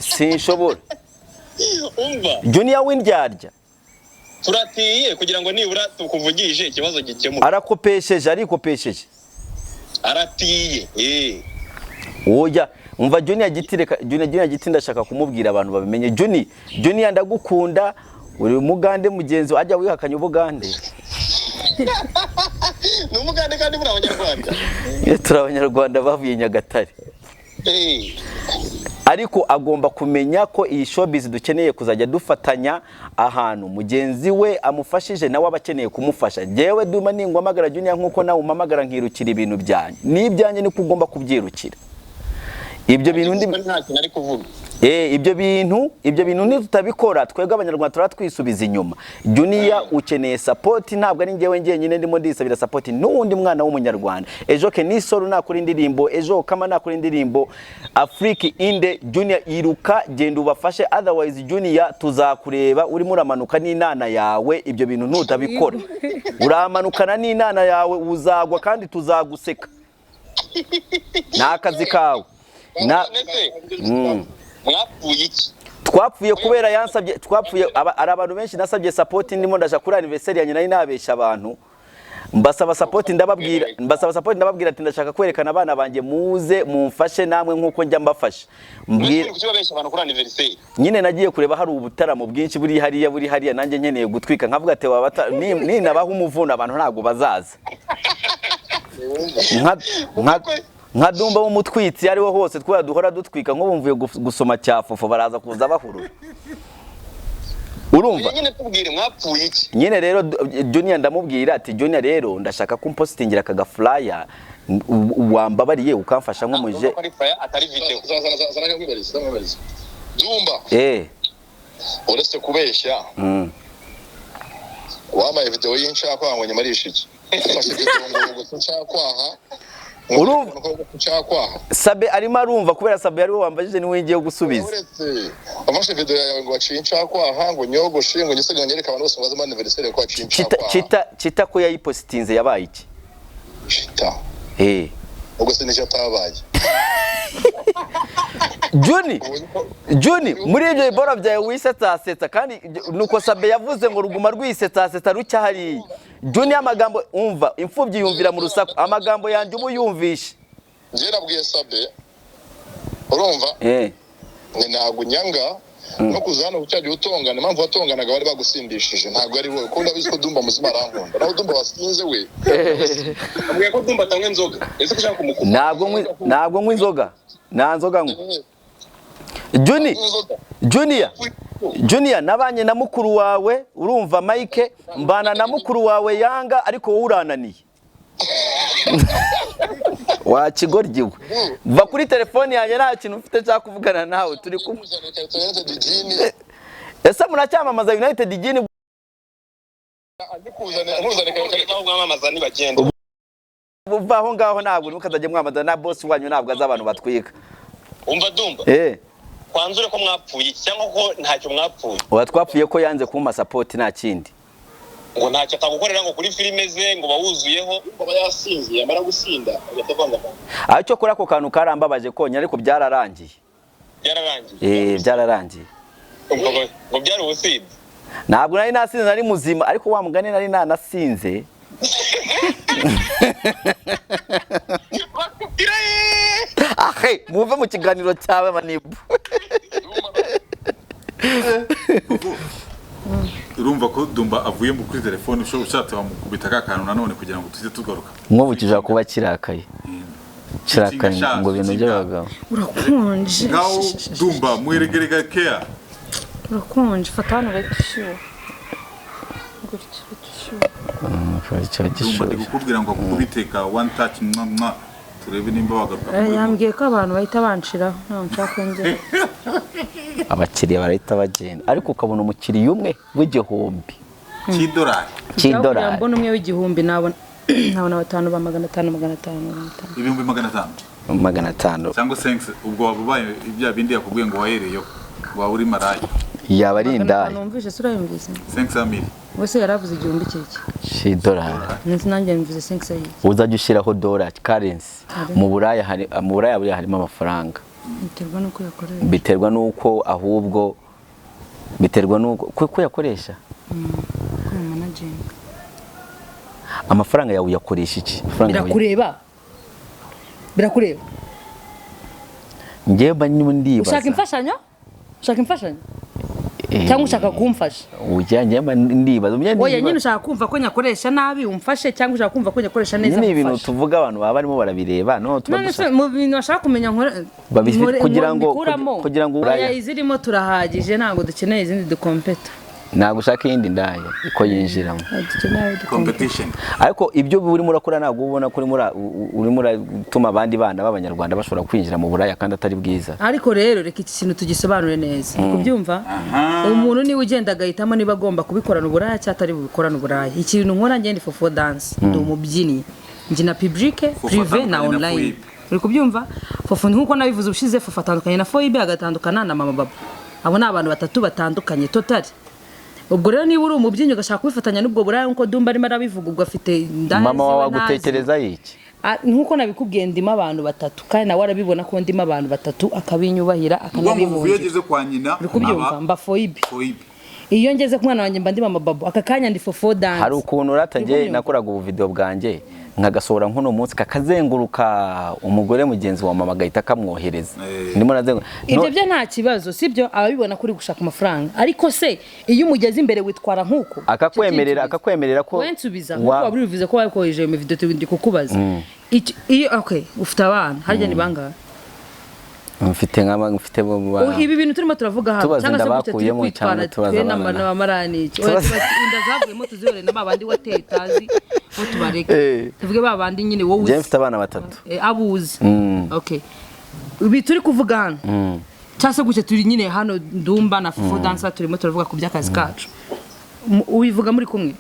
sinshobora. Umva. Junior w'indyarya. Turatiye kugira ngo nibura tukuvugishe ikibazo gikemuka. Arakopesheje, arikopesheje. Aratiye. Oya, umva Junior Giti, reka Junior Giti ndashaka kumubwira abantu babimenye. Junior, ndagukunda, uri umugande mugenzi ajya wihakanye ubugande. Ni umugande kandi muri abanyarwanda. Turi abanyarwanda bavuye Nyagatare. Ariko agomba kumenya ko iyi showbiz dukeneye kuzajya dufatanya, ahantu mugenzi we amufashije nawe aba akeneye kumufasha. Jewe Duma ningwamagara Junior nkuko nawe umpamagara nkirukira ibintu byanjye, n'ibyanjye niko ugomba kubyirukira ibyo bintu ndi Nta kintu ari kuvuga. Ibyo bintu nitutabikora twebwe abanyarwanda turatwisubiza inyuma. Junior, ukeneye support, ntabwo ari njyewe njyenyine ndimo ndisabira support, n'uwundi mwana w'umunyarwanda. Ejo Kenisoro nakora indirimbo, ejo Kama nakora indirimbo, Afrique inde, Junior iruka genda ubafashe. Otherwise Junior, tuzakureba urimo uramanuka n'inana yawe. Ibyo bintu ntutabikora, uramanukana n'inana yawe, uzagwa kandi tuzaguseka. Ni akazi kawe na None se mwapfuye iki? Twapfuye kubera yansabye, twapfuye ari abantu benshi nasabye support, ndimo ndaja kuri anniversaire yanjye, nari nabesha abantu mbasaba support, ndababwira, mbasaba support, ndababwira ati ndashaka kwerekana abana banjye, muze mumfashe namwe nkuko njya mbafasha. Mbwira Kuki babesha abantu kuri anniversaire? Nyine nagiye kureba hari ubutaramo bwinshi buri hariya, buri hariya, nanjye nkeneye gutwika, nkavuga ati wabata ninabaha umuvuno abantu ntabwo bazaza. Nka Dumba w'umutwitsi ariho hose twaya duhora dutwika, nk'ubu mvuye gusoma cyafofo, baraza kuza bahurura, urumva? Nyine tubwire, mwapfuye iki? Nyine rero Junior ndamubwira ati: "Junior rero ndashaka ko umpositingira aka gaflyer, wambabariye ukamfasha nk'umuje." Urumva ko ari flyer atari video. Zana nkwibariza, zana nkwibariza. Dumba, uretse kubeshya, wampaye video y'inshakwaha ngo nyamarishe iki? Ufashe video ngo ngo nshakwaha. Urumva- Cyakwaha. Sabe arimo arumva, kubera Sabe ariwe wambajije, niwe ngiye gusubiza. Uretse wafashe video yawe ngo waciye incakwaha, ngo nyogoshe, ngo ngise ngo nyereke abantu bose ngo baze muri anniversaire ko waciye Chita incakwaha. Chita, Chita ko yayipositinze yabaye iki? Chita. Eh. Ubwo se nicyo atabaye? Juni, Juni, muri ibyo bibora byawe wisetsasetsa, kandi nuko Sabe yavuze ngo ruguma rwisetsasetsa rucya hariya. Juni, amagambo umva, imfubyi yumvira mu rusaku, amagambo yanjye ubu yumvishe. Njye nabwiye Sabe, urumva, Eh. ni ntabwo unyanga no kuza hano cyagiye utongana. Impamvu watonganaga, bari bagusindishije, ntabwo ari wowe, kuko ndabizi ko Dumba muzima arankunda, naho Dumba wasinze we. Ambwiye ko Dumba atanywa inzoga, ese ko ushaka kumukupa? Ntabwo nywa inzoga, nta nzoga nywa. Juni, Junior, Junior, nabanye na mukuru wawe, urumva, Mike, mbana na mukuru wawe Yanga, ariko wowe urananiye wakigoryiwe. Va kuri telefoni yanjye, nta kintu mfite cyo kuvugana nawe, turi kumwe. Ese muracyamamaza United Gin? Aho mwamamaza nibagenda. Buva aho ngaho, ntabwo ntimukazajye mwamamaza na boss wanyu, ntabwo azi abantu batwika. Umva Dumba, Eh. kwanzure ko mwapfuye iki cyangwa ko ntacyo mwapfuye? Uba twapfuye ko yanze kumpa support, nta kindi. Ngo ntacyo atagukorera, ngo kuri filime ze ngo bawuzuyeho. Aba yasinze, yamara gusinda agahita avanga. Ariko kuri ako kantu karambabaje konyine, ariko byararangiye. Byararangiye? Eh, byararangiye. Ubwo ngo byari ubusinzi? Ntabwo nari nasinze, nari muzima, ariko wa mugani nari nanasinze. Ahe, muve mu kiganiro cyawe, manibu. Urumva ko Dumba avuye mu kuri telefone, ushobora ushatse wamukubita ka kantu nanone kugira ngo tujye tugaruka. Nk'ubu kijya kuba kirakaye, kirakaye ngo ibintu by'abagabo. Urakonje. Ngaho Dumba mweregerega keya. Urakonje, fata hano urahita ushyuha gutya, urahita ushyuha. Kiba Dumba, ndi gishyushye. kukubwira ngo akukubite ka one touch, mwa mwa, turebe nimba wagaruka kuri. Yambwiye ko abantu bahita banshiraho, ntabwo nshaka kongera. Abakiriya barahita bagenda, ariko ukabona umukiriya umwe w'igihumbi cy'idolari. Cy'idolari. Mbona umwe w'igihumbi, nabona batanu ba 500, 500, 500. 500,000. 500. Cyangwa sense, ubwo waba ubaye bya bindi yakubwiye ngo wahereyeho, waba uri maraya. Yaba ari 500. indaya. Numvise se, urayumvise? 500 000. Wese yaravuze igihumbi kiki? Cy'idolari. Ndetse nanjye mvuze cinq cents. Uzajya ushyiraho dollar currency. Mu Buraya hari, mu Buraya buriya harimo amafaranga. Biterwa n'uko yakoresha. Biterwa n'uko, ahubwo biterwa n'uko ko yakoresha. Uko managinga. Amafaranga yawe uyakoresha iki? Amafaranga yawe- Birakureba, birakureba. Njyewe mba ndimo ndibaza. Ushaka imfashanyo, ushaka imfashanyo Eh, cyangwa ushaka kumfasha? Ujya, njyewe mba ndibaza. Njyewe Oya ndibaza. nyine, ushaka kumva ko nyakoresha nabi umfashe, cyangwa ushaka kumva ko nyakoresha neza Nyine ibintu ngufashe? tuvuga abantu baba barimo barabireba, no tuba None se dushaka mu bintu bashaka kumenya nkore Kugira ngo- mbikuramo? kugira ngo Oya, uraya. izirimo turahagije, ntabwo dukeneye izindi dukompeta. Ntabwo ushaka iyindi ndaya ko yinjiramo? Dukeneye ayo dukompeta. Competition. Ariko ibyo urimo urakora, ntabwo ubona ko urimo uratuma abandi bana b'abanyarwanda bashobora kwinjira mu Buraya kandi atari bwiza? Ariko rero reka iki kintu tugisobanure neza, uri kubyumva? Umuntu niwe ugenda agahitamo niba agomba kubikorana uburaya cyangwa atari bubikorane uburaya. Ikintu nkora ngenda, fofo dance, ndi umubyinnyi, mbyina public, privé na atandukanye na online. foibe. Uri kubyumva? Fofo, nkuko nabivuze ubushize, fofo atandukanye na foibe, agatandukana na mama baba. Abo ni abantu batatu batandukanye totally. Ubwo rero niba uri umubyinnyi ugashaka kubifatanya n'ubwo buraya nk'uko Dumba arimo arabivuga, ubwo afite indaya Mama wawe ziwe ntazi. agutekereza iki? Ah, nkuko nabikubwiye, ndimo abantu batatu, kandi nawe arabibona ko ndimo abantu batatu, akabinyubahira, Ubwo ngo iyo akanabibungira. ageze kwa nyina Uri kubyumva? aba Mba foibe. foibe. Iyo ngeze ku mwana wanjye mba ndi mama babo, aka kanya ndi fofo dance. Hari ukuntu rata njye Uri nakoraga ubu video bwanjye nkagasohora nk'uno munsi, kakazenguruka, umugore mugenzi wa mama agahita akamwohereza. Eh. Ndimo nazenguruka. Ibyo byo nta kibazo, sibyo? Ababibona kuri gushaka amafaranga, ariko se iyo umugeze imbere witwara nk'uko? Akakwemerera, akakwemerera ko Wensubiza nkuko waba urivuze ko wakoheje iyo video, ndi kukubaza. Iyo okay, ufite abana harya ni bangahe? Mfite nk'aba mfite bo Ibi bintu turimo turavuga hano Tubaza cyangwa se inda gutya turi bakuyemo kwitwara cyangwa tubaza twe abana. n'abamarani iki? Oya, Tubaza- tubaza inda zavuyemo tuzihore, na babandi wateye utazi bo tubareke. Eh. Tuvuge babandi nyine wowe Njye uzi. mfite abana batatu. Eh, abo uzi. Okay, ibi turi kuvuga hano cyangwa se gutya turi nyine hano, Ndumba na Fufu Dancer, turimo turavuga ku by'akazi kacu. Ubivuga muri kumwe?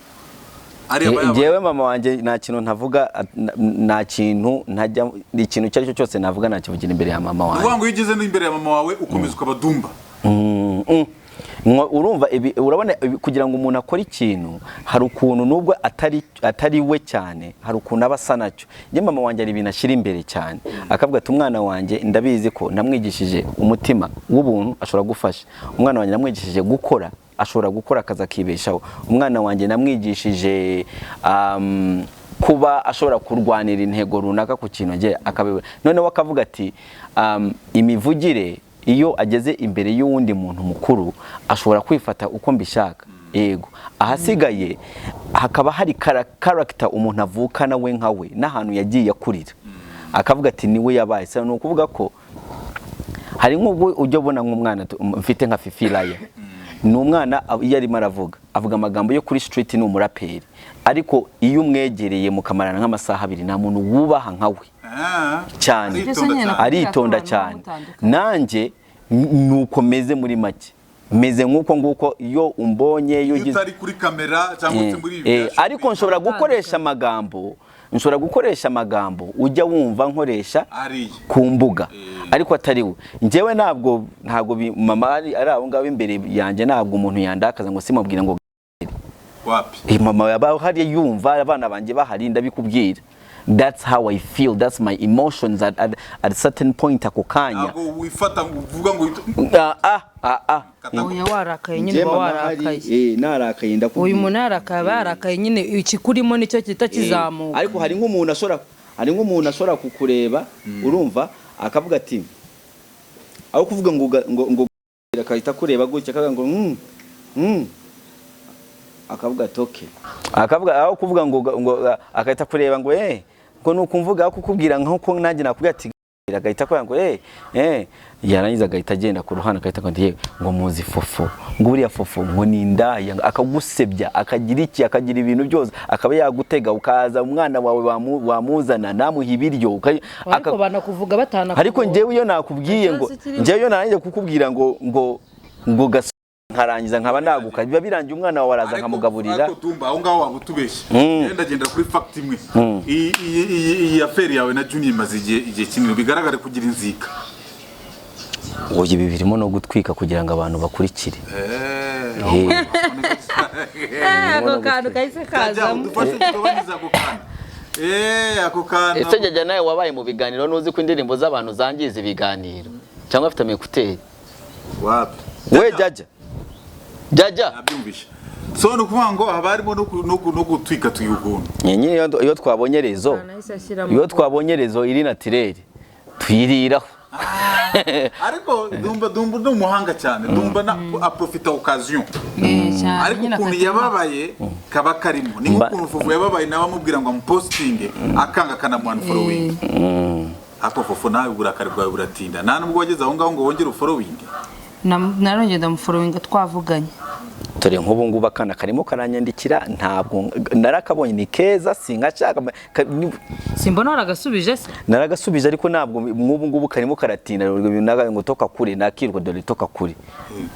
Ariya aba yabaye. Njyewe mama wanjye nta kintu ntavuga, nta kintu ntajya, ikintu icyo ari cyo cyose navuga nakivugira imbere ya mama Ni wanjye. ukuvuga ngo iyo ugeze n'imbere ya mama wawe ukomeza ukaba Dumba. Urumva urabona kugira ngo umuntu akore ikintu, hari ukuntu nubwo atari we cyane, hari ukuntu aba asa nacyo. Njye mama wanjye hari ibintu ashyira imbere cyane, akavuga ati: "Umwana wanjye ndabizi ko namwigishije umutima w'ubuntu, ashobora gufasha. Umwana wanjye namwigishije gukora, ashobora gukora akazi akibeshaho. Umwana wanjye namwigishije kuba ashobora kurwanira intego runaka ku kintu agiye akabibona." Noneho akavuga ati imivugire iyo ageze imbere y'uwundi muntu mukuru ashobora kwifata uko mbishaka." Yego, ahasigaye hakaba hari character umuntu avukana we nka we n'ahantu yagiye akurira, akavuga ati niwe yabaye. So, ni ukuvuga ko hari nk'ubwo ujya ubona nk'umwana mfite nka Fifi Raya, ni umwana iyo arimo aravuga avuga amagambo yo kuri street, ni umuraperi, ariko iyo umwegereye mukamarana nk'amasaha 2, nta muntu wubaha nka we cyane. Aritonda cyane. Aritonda cyane. Nanjye nuko meze muri make, meze nk'uko nguko iyo umbonye, iyo Iyo ugize utari kuri kamera cyangwa se muri ibi bya ariko nshobora gukoresha amagambo ujya wumva nkoresha Ariya. ku mbuga, ariko atari we. Njyewe ntabwo mama ari aho ngaho imbere yanjye, ntabwo umuntu yandakaza ngo simubwire ngo Wapi. Mama yaba hariya yumva abana banjye bahari, ndabikubwira. That's how I feel, that's my emotions at certain point, ako kanya. Ntabwo wifata ngo uvuga ngo Ah, ah, ah, ah. Oya, warakaye nyine Njye uba mama hari, warakaye. Narakaye ndakubwira. Uyu muntu yarakaye, aba yarakaye nyine, ikikurimo nicyo kita kizamuka. Ariko hari nk'umuntu ashobora kukureba, urumva, akavuga ati, aho kuvuga ngo akahita kureba gutya, akavuga ngo akavuga ati okay, akavuga aho kuvuga ngo akahita kureba ngo ngo nukumvuga, aho kukubwira nkuko nanjye nakubwira ati, agahita akubwira ngo eh, yarangiza agahita agenda ku ruhande, agahita avuga ngo yewe, ngo muzi Fofo, ngo uriya Fofo ngo ni indaya, akagusebya, akagira iki, akagira ibintu byose, akaba yagutega ukaza umwana wawe wamuzana namuha ibiryo Ariko banakuvuga batanakubonye. Ariko njyewe iyo nakubwiye ngo Ikibazo kirimo. Njyewe iyo narangije kukubwira ngo nkarangiza nkaba naguka, biba birangiye, umwana wawe araza nkamugaburira. Ariko Dumba, aho ngaho waba utubeshye. Ngenda ndagendera kuri fact imwe. Iyi affaire yawe na Junior imaze igihe kinini, bigaragare kugira inzika. Oya, ibi birimo no gutwika kugira ngo abantu bakurikire. Ako kantu kahise kazamo. Udufashe tugabanyirize ako kantu. Ako kantu. Ese jya nawe wabaye mu biganiro, ntuzi ko indirimbo z'abantu zangiza ibiganiro, cyangwa afite ama écouteurs? Wapi. We jajya jajya. Nabyumvishe. So ni ukuvuga ngo haba harimo no gutwika tuyi ukuntu. Nyine iyo twabonye réseau, Nahise ashyiramo. iyo twabonye réseau iri naturelle, tuyiriraho. Ariko Dumba ni umuhanga cyane. Dumba na aprofita occasion. Cyane, Ariko nyine ukuntu yababaye kaba karimo ni nk'ukuntu Fofo yababaye nawe amubwira ngo amupositinge, akanga, akanamuha unfollowing. Ariko Fofo, nawe uburakari bwawe buratinda, nta nubwo wageze aho ngaho ngo wongere ufollowing. Narongeye ndamufollowinga twavuganye. Dore nk'ubu ngubu akana karimo karanyandikira, ntabwo narakabonye, ni keza, sinkashaka Simbona waragasubije se? Naragasubije, ariko ntabwo nk'ubu ngubu karimo karatinda ngo toka kure, nakirwa, dore toka kure,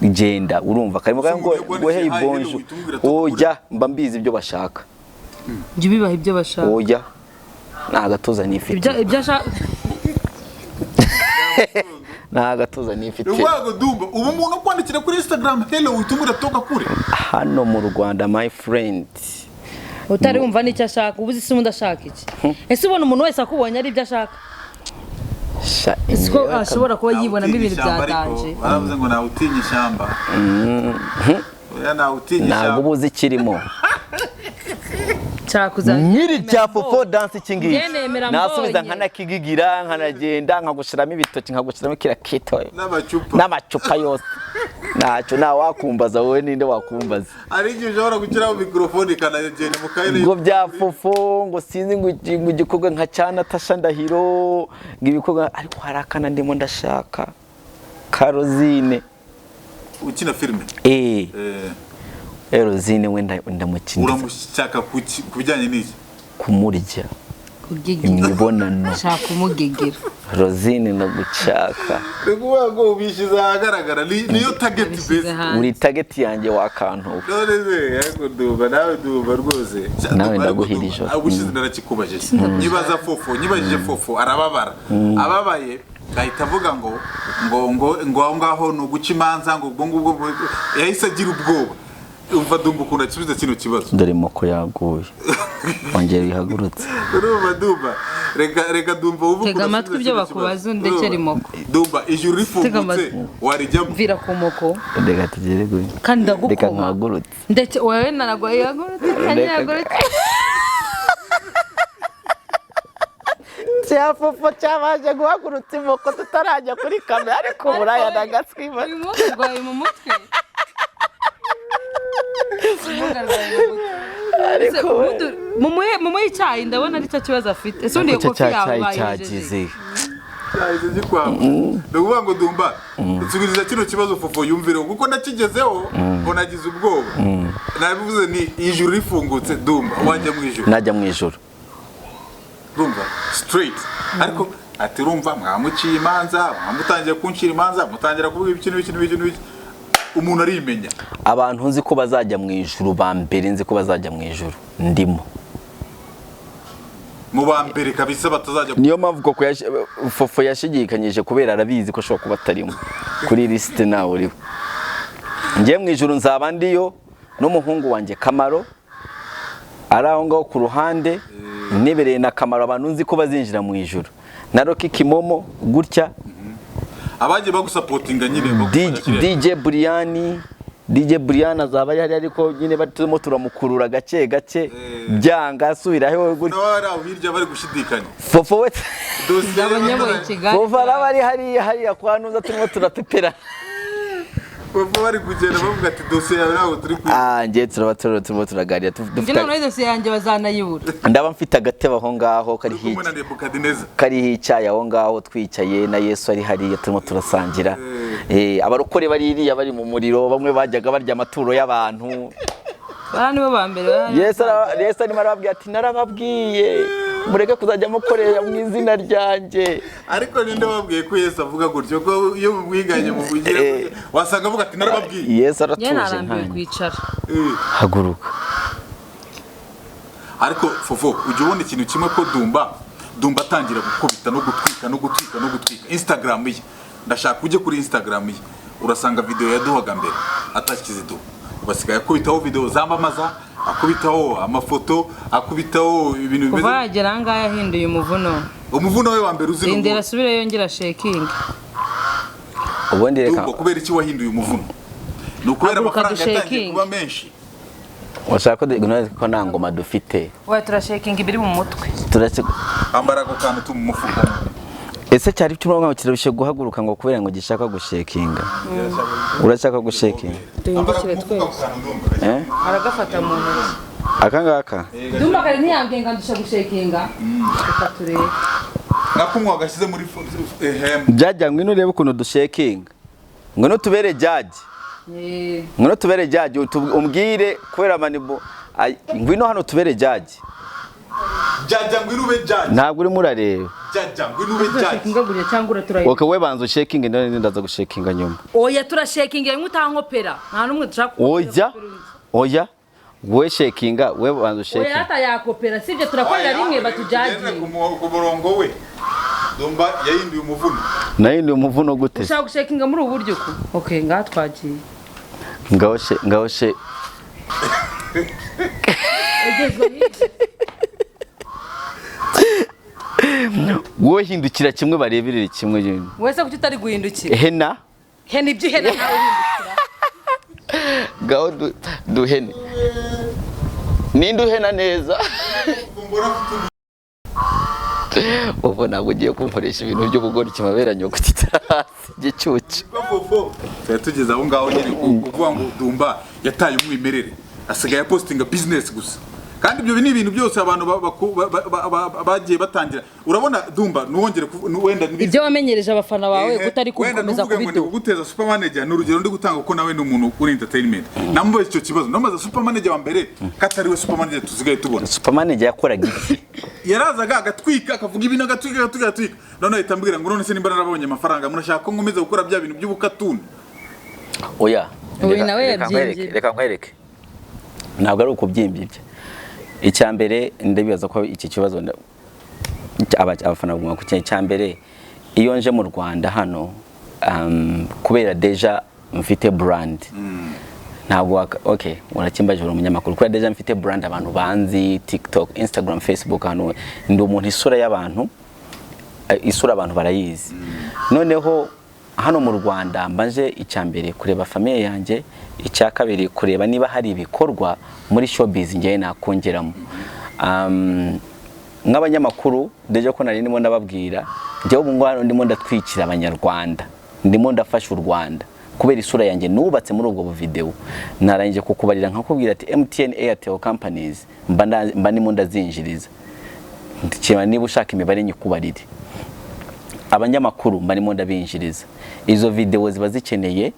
genda. Urumva karimo Se ngo umuntu ngo hey yakwandikiye, "Hi, hello," bonjour. uhita umubwira toka kure. Oya, mba mbizi ibyo bashaka. Jya ubibaha ibyo bashaka. Oya, nta gatuza nifite. Ibyo ashaka. Nta gatuza nifite. Ni ukuvuga ngo Dumba, ubu umuntu ukwandikira kuri Instagram "hello", uhita umubwira toka kure? Hano mu Rwanda, my friend. Utari wumva n'icyo ashaka, ubu uzi se ubundi ashaka iki? Ese ubona umuntu wese akubonye ari ibyo ashaka? Sha, Siko njyewe ashobora kuba yibonamo ibintu Ishyamba bya ariko, danger. baravuze ngo ntawe utinya ishyamba. Oya, ntawe utinya ntabwo ishyamba. uba uzi ikirimo. Cyakuza. Nyiri cya Fofo Dance iki ngiki, Njye nemera nasubiza mbonye. nkanakigigira, nkanagenda nkagushiramo ibitoki, nkagushiramo kiriya kito N'amacupa. N'amacupa yose, ntacyo ntawakumbaza. Wowe ninde wakumbaza? Hari igihe ushobora gushyiraho mikorofone ikanagenda mu karere. Ngo bya Fofo, ngo sinzi, ngo igikorwa nka cya Natasha Ndahiro, ngo ibikorwa, ariko hari akana ndimo ndashaka, Karozine. Ukina filime? Eh. Eh, Rosine we ndamukinira. Uramushaka ku bijyanye n'iki? Kumurya. Kugegera. Imibonano. Shaka kumugegera. Rosine, ndagushaka. Ni ukuvuga ngo ubishyize ahagaragara, niyo target Abishyize base. hanze. Uri target yanjye, wakantuka. None se ariko ndumva nawe, ndumva rwose. Nawe ndaguhira ijoro. Ubushize narakikubajije, nyibaza Fofo, nyibajije Fofo arababara, ababaye ahita avuga ngo aho ngaho ni uguca imanza, ngo ubwo ngubwo yahise agira ubwoba. Umva Dumba ukuntu asubiza kino kibazo. Dore moko yaguye, ongera ihagurutse. Urumva Dumba, reka Dumba wumve Tega ukuntu amatwi asubiza ibyo kino bakubaza, kibazo. undekere Urumva? imoko. Dumba, ijuru Tega rifungutse amatwi. warijyamo? Mvira ku moko. Reka tugere kuri Kandi reka ndagukoma. nkahagurutse. Ndetse wowe naragoye, yagurutse kandi yagurutse. Cya Fofo cyabanje guhagurutsa imoko tutarajya kuri kamera, ariko buraya nagaswima. Uyu munsi urwaye mu mutwe. Uyu munsi arwaye mu mutwe. Ariko Ese mumuhe icyayi, ndabona aricyo kibazo afite. Ese ubundi iyo icyo kofi cya yawe cyayi bayihejeje? cyagize. Cyahise gikwama. Ni ukuvuga ngo Dumba, nsubiriza kino kibazo Fofo yumvireho, kuko nakigezeho ngo nagize ubwoba. Nabivuze ni ijuru rifungutse, Dumba, wajya mu ijuru? Najya mu ijuru. Urumva straight, ariko ati urumva mwamuciye imanza, mwamutangiye kuncira imanza, mutangira kuvuga ibiki n'ibiki n'ibiki n'ibiki. Umuntu arimenya. Abantu nzi ko bazajya mu ijuru ba mbere, nzi ko bazajya mu ijuru ndimo. Mu ba mbere kabisa batazajya. Niyo mpamvu koko Fofo yashidikanyije, kubera arabizi ko ashobora kuba atarimo kuri lisite. Nawe uriho. Njye mu ijuru nzaba ndiyo n'umuhungu wanjye Kamaro ari aho ngaho ku ruhande, nibereye na Kamaro. Abantu nzi ko bazinjira mu ijuru na Rocky Kimomo gutya. Abagiye bagusupportinga nyine bagufasha kiriya. DJ Brian, DJ Brian azaba ari hariya, ariko nyine turimo turamukurura gake gake, byanga asubiraho gutya. Nawe ari aho hirya bari gushidikanya. Fofo we Dosiye Abanyaboye Kigali. Fofo araba ari hariya hariya kwa Nuza, turimo turapepera. Bava bari kugenda bavuga ati dosiye yawe ntabwo turi kwiga. Ah, njye turaba turimo turaganira Njye dufite noneho dosiye yanjye bazanayibura. Ndaba mfite agatebe aho ngaho Turi kariho kumwe na Nebukadineza. Kariho icyayi aho ngaho, twicaye na Yesu ari hariya, turimo turasangira. Abarokore bari iriya bari mu muriro, bamwe bajyaga barya amaturo y'abantu. Bariya nibo ba mbere Yesu arimo arababwira ati narababwiye mureke kuzajya mukorera mu izina ryanjye. Ariko ninde wabwiye ko Yesu avuga gutyo, ko iyo mumwiganye muvugira gutyo, wasanga avuga ati narababwiye? Yesu Njye aratuje narambiwe nkanjye. kwicara. Haguruka. Ariko Fofo, ujya ubona ikintu kimwe, ko Dumba atangira gukubita no gutwika no gutwika no gutwika Instagram ye. Ndashaka ujye kuri Instagram ye, urasanga video yaduhaga mbere atakiziduha, ubu asigaye akubitaho video zamamaza, akubitaho amafoto, akubitaho ibintu Kuva bimeze. yagera aha ngaha yahinduye umuvuno. Umuvuno we wa mbere uzi ni Rindira uwuhe? asubire yongera shaking. Ubundi reka. Dumba, kubera iki wahinduye umuvuno? Ni ukubera Haguruka amafaranga yatangiye dushakinge. kuba menshi? Washaka ko nta ngoma dufite? Oya, turashakinga ibiri mu mutwe. Turetse. Ambara ako kantu tu mu mufuka. Ese cyari cy'umurongo kirushye guhaguruka ngo kubera ngo gishaka gushakinga? Urashaka gushakinga? Ambara Duhindukire ku mufuka ako twese. kantu, Dumba. Eh? Aragafata mu ntoki. Aka ngaka? Dumba kare ntiyambwiye ngo andusha gushakinga. Reka turebe. Nka kumwe wagashyize muri ehemu. Byajya, ngwino urebe ukuntu dushakinga, ngwino tubere judge. Ngwino tubere judge, umbwire kubera manibo. Ngwino hano tubere judge. Jajja, ngwino ube judge. Ntabwo urimo urareba. Jajja, ngwino ube judge. Turashakinga gutya cyangwa uraturahira? Okay, we banza ushakinge, ndani ndaza gushakinga nyuma. Oya, turashakinga rimwe utankopera. Nta n'umwe dushaka. Oya, oya, we shakinga, we banza Oya. ushakinga. Hata yakopera sibyo, turakorera rimwe Tugendere batujudginge. ku murongo we. Dumba yahinduye umuvuno. Nahinduye umuvuno gute? Ushaka gushakinga muri ubu buryo uku? Okay, ngaha twagiye. Ngaho she, ngaho she. Ugezwe hirya. Wowe hindukira kimwe, bareberere kimwe nyine. Wese kuki utari guhindukira? Hena. Hena ibyo uhena nawe uhindukira. Ngaho duhene, ninde uhena neza? Mbona afite Ubu ntabwo ugiye kumkoresha ibintu by'ubugoryi, mabera nyoko kitara hasi igicucu. Fofo, twari tugeze aho ngaho nyine kuvuga ngo Dumba yataye umwimerere, asigaye apostinga business gusa. Kandi ibyo ni ibintu byose abantu bagiye batangira. Urabona Dumba, nuwongere wenda Ibyo wamenyereje abafana bawe Ehe, kutari wenda gukomeza ntuvuge ngo ndi kubiduha. kuguteza super manager, ni urugero ndi gutanga kuko nawe ni umuntu uri entertainment. Namubaza icyo kibazo, namubaza super manager wa mbere katari we super manager tusigaye tubona. Supermanager yakoraga iki? Yarazaga agatwika, akavuga ibintu, agatwika, agatwika, agatwika. None ahita ambwira ngo: "None se nimba narabonye amafaranga, murashaka ko nkomeza gukora bya bintu by'ubukatuni?" Oya. Uyu nawe Reka nkwereke, yabyimbye. reka nkwereke, ntabwo ari ukubyimbya ibyo. Icya mbere, ndabibaza ko iki kibazo abafana bagomba ku icya mbere, iyo nje mu Rwanda hano, kubera déjà mfite brand, ntabwo okay, urakimbajije, uri umunyamakuru. Kubera déjà mfite brand, abantu banzi, TikTok, Instagram, Facebook, hano ndi umuntu isura y'abantu, isura abantu barayizi. Noneho hano mu Rwanda mbaje icya mbere kureba famille yanjye, icya kabiri kureba niba hari ibikorwa muri showbiz ngewe nakongeramo. Nk'abanyamakuru déjà ko nari ndimo ndababwira, njyewe ubu ngubu hano ndimo ndatwikira Abanyarwanda, ndimo ndafasha u Rwanda kubera isura yanjye nubatse muri ubwo buvideo. Narangije kukubarira nkakubwira ati MTN, Airtel companies mba ndimo ndazinjiriza. Ndikeba niba ushaka imibare nyikubarire. Abanyamakuru mba ndimo ndabinjiriza. Izo video ziba zikeneye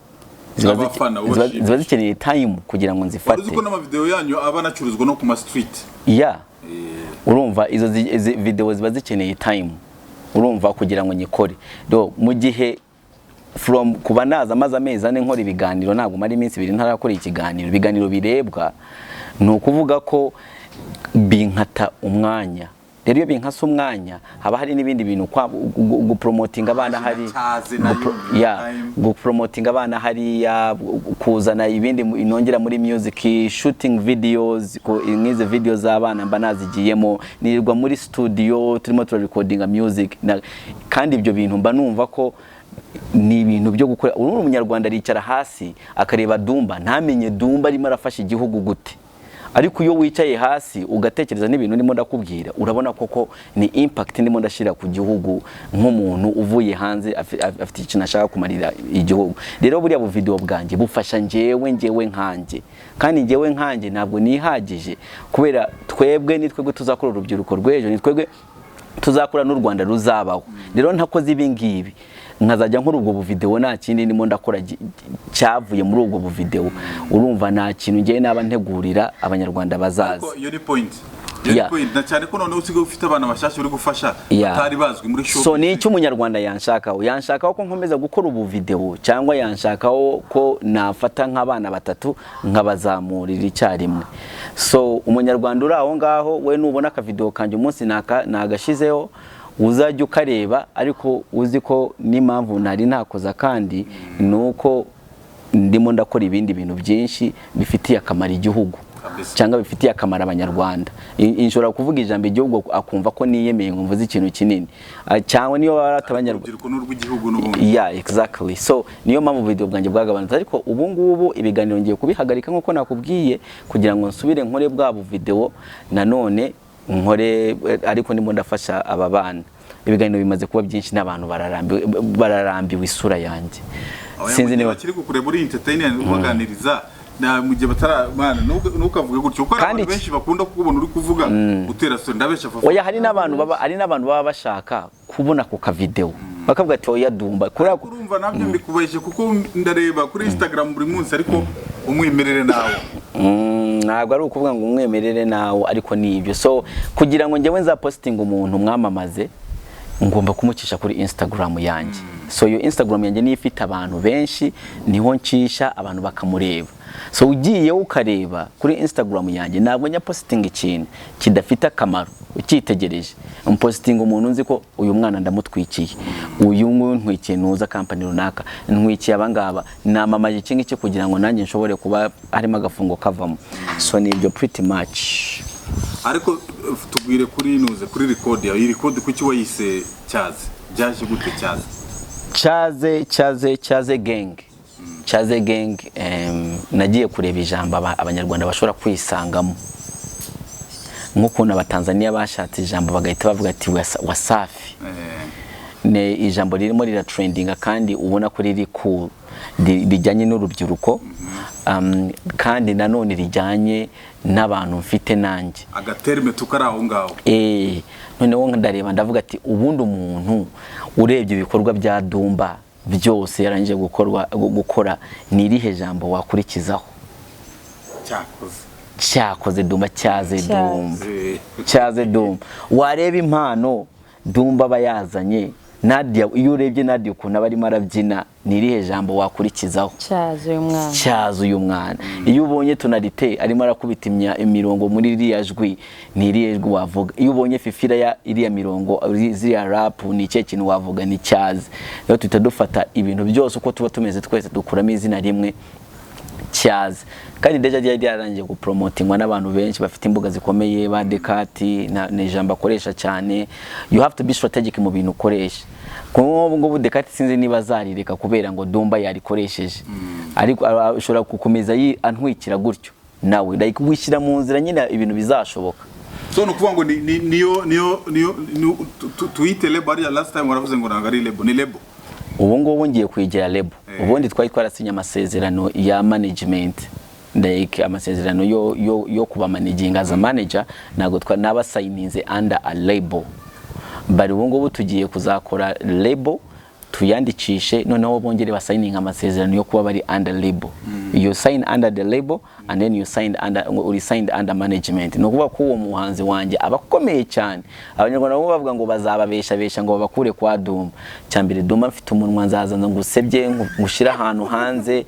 Abafana ubashimisha. ziba zikeneye time kugira ngo Wari nzifate. uzi ko n'amavideo yanyu aba anacuruzwa no ku ma street? Ya, urumva izo izi video ziba zikeneye time, urumva, kugira ngo nyikore. Do mu gihe from kuba naza maze amezi 4 nkora ibiganiro, ntabwo mara iminsi 2 ntarakora ikiganiro. Ibiganiro birebwa, ni ukuvuga ko binkata umwanya. Rero iyo binkasa umwanya, haba hari n'ibindi bintu gupromotinga abana hari Cyaze nayo ya time. Gupromotinga abana hariya, kuzana ibindi nongera muri music, shooting videos, nk'izi video z'abana mba nazigiyemo, nirirwa muri studio turimo turarecordinga music kandi ibyo bintu mba numva ko ni ibintu byo gukora. Ubu Umunyarwanda aricara hasi akareba Dumba, ntamenye Dumba arimo arafasha igihugu gute. Ariko iyo wicaye hasi ugatekereza n'ibintu ndimo ndakubwira, urabona koko ni impact ndimo ndashyira ku gihugu nk'umuntu uvuye hanze afite ikintu ashaka kumarira igihugu. Rero buriya buvideo bwanjye bufasha njyewe nkanjye, kandi njyewe nkanjye ntabwo nihagije, kubera twebwe ni twebwe tuzakora urubyiruko rw'ejo, ni twebwe tuzakora n'u Rwanda ruzabaho. Rero ntakoze ibi ngibi, nkazajya nkora ubwo buvideo, nta kindi ndimo ndakora cyavuye muri ubwo buvideo, urumva nta kintu ngewe naba ntegurira Abanyarwanda bazaza. Ariko iyo ni point, iyo ni point, na cyane ko noneho usigaye ufite abana bashyashya uri gufasha batari bazwi muri show. So ni icyo Umunyarwanda yanshakaho? Yanshakaho ko nkomeza gukora ubu video, cyangwa yanshakaho ko nafata nk'abana batatu nkabazamurira icyarimwe? So Umunyarwanda uri aho ngaho, we nubona akavideo kanjye umunsi nagashizeho, uzajya ukareba, ariko uzi ko n'impamvu nari ntakoza kandi ni uko ndimo ndakora ibindi bintu byinshi bifitiye akamaro igihugu cyangwa bifitiye akamaro Abanyarwanda. Nshobora kuvuga ijambo igihugu akumva ko niyemeye ngo mvuze ikintu kinini. Ah, cyangwa niyo baba ari Abanyarwanda. Urubyiruko n'urw'igihugu n'ubundi. Yeah, exactly. So niyo mpamvu video bwanjye bwagabanutse, ariko ubu ngubu ibiganiro ngiye kubihagarika nk'uko nakubwiye, kugira ngo nsubire nkore bwa video nanone nkore, ariko ndimo ndafasha aba bana. Ibiganiro bimaze kuba byinshi n'abantu bararambiwe isura yanjye. Sinzi niba bakiri kukureba uri entertainment ubaganiriza na mu gihe batara mana, ntukavuge gutyo kuko hari Kandi abantu benshi bakunda kukubona uri kuvuga utera story. Ndabesha, Fafa? Oya, hari n'abantu baba bashaka kubona ku kavideo bakavuga ati: "Oya Dumba," kubera Urumva nabyo mbikubeshye kuko ndareba kuri Instagram buri munsi, ariko umwimerere nawe. Ntabwo ari ukuvuga ngo umwemerere nawe, ariko ni ibyo. So kugira ngo njyewe nzapositinga umuntu mwamamaze, ngomba kumucisha kuri Instagram yanjye. So iyo Instagram yanjye niyo ifite abantu benshi, niho ncisha abantu bakamureba. So ugiye ukareba kuri Instagram yanjye, ntabwo njya positinga ikintu kidafite akamaro. Ukitegereje, mpositinga umuntu nzi ko uyu mwana ndamutwikiye, uyu nguyu ntwikiye nuza company runaka, ntwikiye abangaba, namamaje iki ngiki kugira ngo nanjye nshobore kuba harimo agafungo kavamo. So ni ibyo pretty much. Ariko tubwire kuri nuze kuri record yawe. Iyi record kuki wayise Cyaze? Byaje gute Cyaze? Cyaze, Cyaze, Cyaze gang, Cyaze gang. Nagiye kureba ijambo Abanyarwanda bashobora kwisangamo, nk'ukuntu Abatanzaniya bashatse ijambo bagahita bavuga ati "Wasafi". Ni ijambo ririmo riratrendinga kandi ubona ko riri cool. rijyanye n'urubyiruko, kandi nanone rijyanye n'abantu mfite nanjye. Agaterme tukari aho ngaho. Noneho ndareba, ndavuga ati ubundi umuntu urebye ibikorwa bya Dumba byose yarangije gukora, ni irihe jambo wakurikizaho? Cyakoze. Cyakoze Dumba, cyaze. Cyaze. Dumba, cyaze Dumba. Wareba impano Dumba aba yazanye, Nadia, iyo urebye Nadia ukuntu aba arimo arabyina, ni irihe jambo wakurikizaho? Cyaze uyu mwana. Cyaza uyu mwana. Iyo ubonye tonalité arimo arakubita imirongo muri iriya jwi, ni irihe jwi wavuga? Iyo ubonye Fifira ya iriya mirongo, ziriya rap, ni ikihe kintu wavuga? Ni cyaze. Rero tuhita dufata ibintu byose uko tuba tumeze twese, dukuramo izina rimwe, cyaze. Kandi déjà ryari ryararangiye gupromotingwa n'abantu benshi bafite imbuga zikomeye, ba Dekati ni ijambo akoresha cyane. You have to be strategic mu bintu ukoresha. Kuko ubu ngubu Dekati sinzi niba azarireka kubera ngo Dumba yarikoresheje, ariko ashobora gukomeza antwikira gutyo nawe, like wishyira mu nzira nyine ibintu bizashoboka. So ni ukuvuga ngo niyo tuyite label. Ariya last time waravuze ngo ntabwo ari label, ni label. Ubu ngubu ngiye kwigira label. Ubundi twari twarasinye amasezerano ya management, like amasezerano yo kuba managing as a manager, ntabwo twa nabasayininze under a label. But ubu ngubu tugiye kuzakora label, tuyandikishe, noneho bongere basayininga amasezerano yo kuba bari under label. You sign under the label and then you signed under, uri signed under management. Ni ukuvuga ko uwo muhanzi wanjye aba akomeye cyane. Abanyarwanda bo bavuga ngo bazababeshabesha ngo babakure kwa Dumba. Cyambere, Dumba mfite umunwa, nzaza ngo ngusebye, ngushyire ahantu hanze.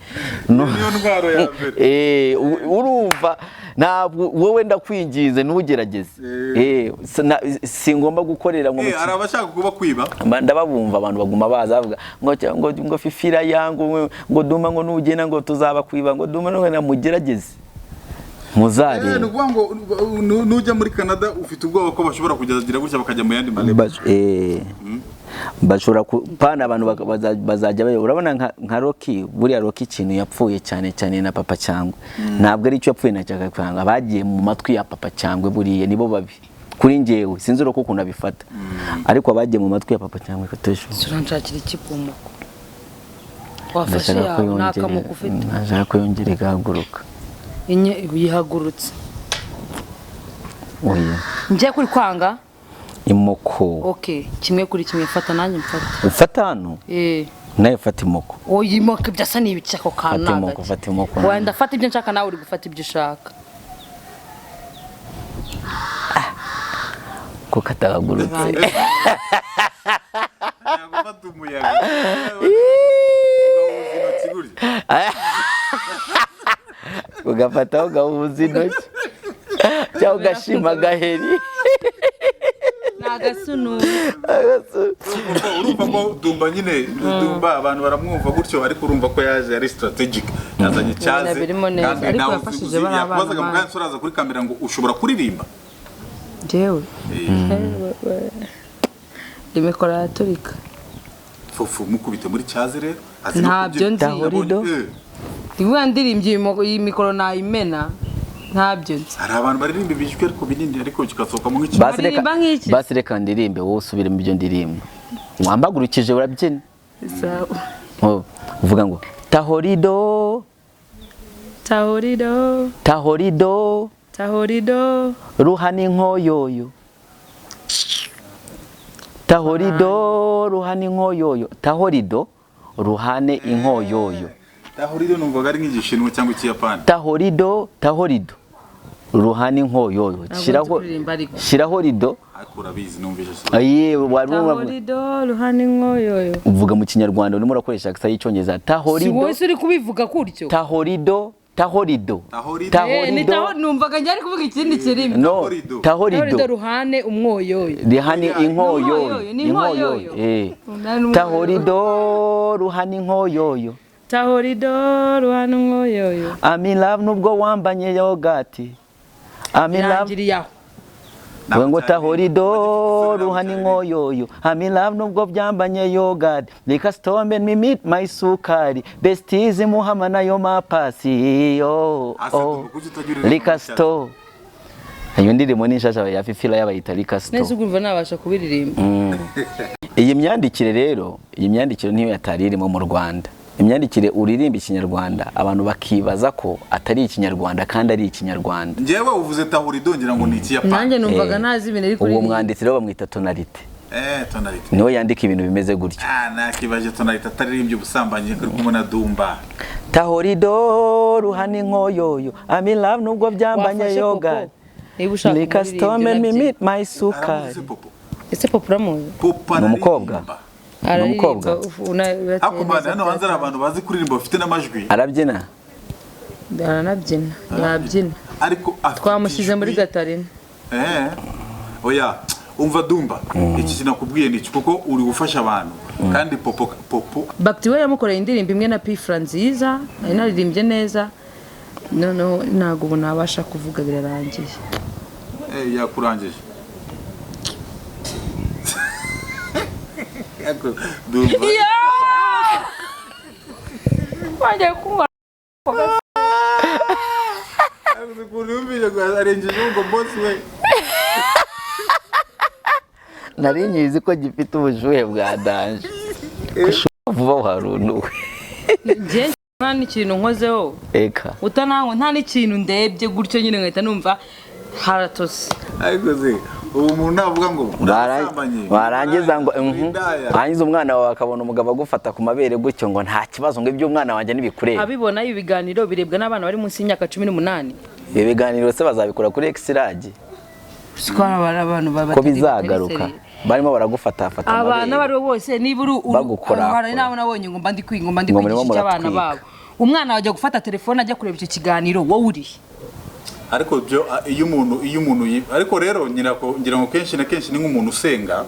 Niyo ntwaro ya mbere. Urumva ntabwo wowe, ndakwinginze ntugerageze. Singomba gukorera ngo Hari abashaka kuba kwiba. Ndababumva, abantu baguma baza bavuga ngo Fifira yangu, ngo Duma, ngo nugenda ngo tuzabakwiba, ngo Duma ngo namugerageze. Muzareba. Ni ukuvuga ngo nujya muri Canada ufite ubwoba ko bashobora kugira gutya bakajya mu yandi malabel. Bashobora pana abantu bazajya bayo. Urabona nka Rocky, buriya Rocky ikintu yapfuye cyane cyane na Papa Cyangwe, ntabwo ari icyo yapfuye na Papa Cyangwe, abagiye mu matwi ya Papa Cyangwe buriya nibo babi kuri njyewe. Sinzi uko ukuntu abifata, ariko abagiye mu matwi ya Papa Cyangwe katesho. Uranshakira iki ku muko wafashe Ndashaka ko yawe nta yongera, kamuko ufite? ndashaka ko yongera igahaguruka. Inye yihagurutse. Oya. Njye kuri kwanga. Imoko. Okay, 1-1. Fata nanjye mfata. Ufata hano. Eh. Nawe fata imoko. Oya, imoko ibyo asa n'ibiki ako kantu? Fata imoko, fata imoko. Wenda fata ibyo nshaka, nawe uri gufata ibyo ushaka. Ko katahagurutse? Gufata umuyaga ugahuza intoki gutya. Ugafataho ugahuza intoki cyangwa ugashima agaheri. Ni agasunu. Urumva ko Dumba nyine, Dumba abantu baramwumva gutyo, ariko urumva ko yaje ari strategic, yazanye cyaze. Birimo neza, Kandi ariko nawe yafashije bariya bana yakubazaga mu bana. kanya turaza kuri kamera ngo ushobora kuririmba. Njyewe imikoro araturika. Fufu mukubite muri cyaze rero, azi no Ntabyo kubyina. nzi. Tahorido. Ndivuga ndirimbye iyi mikoro nayimena, ntabyo nzi. Hari abantu baririmba ibijwi ariko binini, ariko kigasohokamo nk'ikintu. Basi reka, Baririmba nk'iki? basi reka ndirimbe, wowe usubire mu byo ndirimba. Wambagurukije urabyina. Sawa. Oh, uvuga ngo tahorido. Tahorido. Tahorido. Tahorido. Ruhana inkoyoyo, tahorido ruhana inkoyoyo, tahorido ruhane inkoyoyo. Tahorido numvaga ari nk'Igishinwa cyangwa Ikiyapani. Tahorido, tahorido ruhane inkoyoyo. Ntabwo Shiraho, nzi kuririmba ariko. shiraho rido. Ariko urabizi, numvise se. Aye, wari Tahorido ruhana inkoyoyo. Uvuga mu Kinyarwanda, urimo urakoresha akisa y'Icyongereza. Si Tahorido. wowe se uri kubivuga gutyo? Tahorido, tahorido. Tahorido. Ni taho, numvaga njye ari kuvuga ikindi kirimi. No. Tahorido. Tahorido. Tahorido ruhane umwoyoyo. Rihani inkoyoyo. Inkoyoyo, ni inkoyoyo. Unani umwoyoyo. Tahorido ruhani inkoyoyo. Tahorido ruhane umwoyoyo. I'm in love nubwo wambanye yogati, I'm in love. Birangiriye aho. We ngo tahorido ruhani inkoyoyo, I'm in love nubwo byambanye yogati, reka stombe me meet my sukari besties muhama nayo mapasi yo. Ase, Oh. kuki utajya uririmba Rika muri cyaze? sto, iyo ndirimbo ni nshasha ya Fifila y'abayita Rika sto. Nese urumva nabasha kubiririmba? Iyi myandikire rero, iyi myandikire niyo yatari irimo mu Rwanda. Imyandikire uririmba ikinyarwanda, abantu bakibaza ko atari ikinyarwanda kandi ari ikinyarwanda. Njyewe uvuze tahurido ngira ngo ni ikiyapani. Nanjye numvaga ntazi ibintu ariko Uwo mwanditsi rero bamwita Tonalite. Tonalite niwe yandika ibintu bimeze gutyo. Nakibaje Tonalite ataririmbye ubusambanyi kuri kumwe na Dumba. Tahorido ruhani nkoyoyo I'm in love nubwo byambanye yoga. Niba ushaka me my sukari. Ese Popo uramuzi? Ni umukobwa. Ni umukobwa. Ariko mbana hano hanze hari abantu bazi kuririmba bafite n'amajwi. Arabyina? Aranabyina. Yabyina. Ariko twamushyize muri Gatarina. Oya, umva Dumba, iki kinakubwiye ni kuko uri gufasha abantu kandi Popo Popo Bakti we yamukoreye indirimbo imwe na Pifra nziza, nari naririmbye neza. Noneho ntago ubu nabasha kuvuga birarangiye. Yakurangije. Dumba. Wajya kunywa. Nari nyizi ko gifite ubushuhe bwa danger. Vuba warunduwe. Njye nta n'ikintu nkozeho. Eka. Utanangwa nta n'ikintu ndebye gutyo nyine nkahita numva haratose. Ariko se ubu umuntu navuga ngo barangiza ngo barangiza umwana wawe akabona umugabo agufata ku mabere gutyo ngo nta kibazo ngo ibyo umwana wanjye nibikureba. Abibona ibi biganiro birebwa n'abana bari munsi y'imyaka 18. Ibi biganiro se bazabikora kuri X-Large. Sikora abantu baba ko bizagaruka. Barimo baragufata fata amabere. Abana bari bose niba uri bagukora. Nabo nabonye ngo mba ndi kwiga ngo ndi kwigisha abana babo. Umwana wajya gufata telefone ajya kureba icyo kiganiro wowe uri. Ariko byo iyo umuntu ariko rero ngira ngo kenshi na kenshi ni nk'umuntu usenga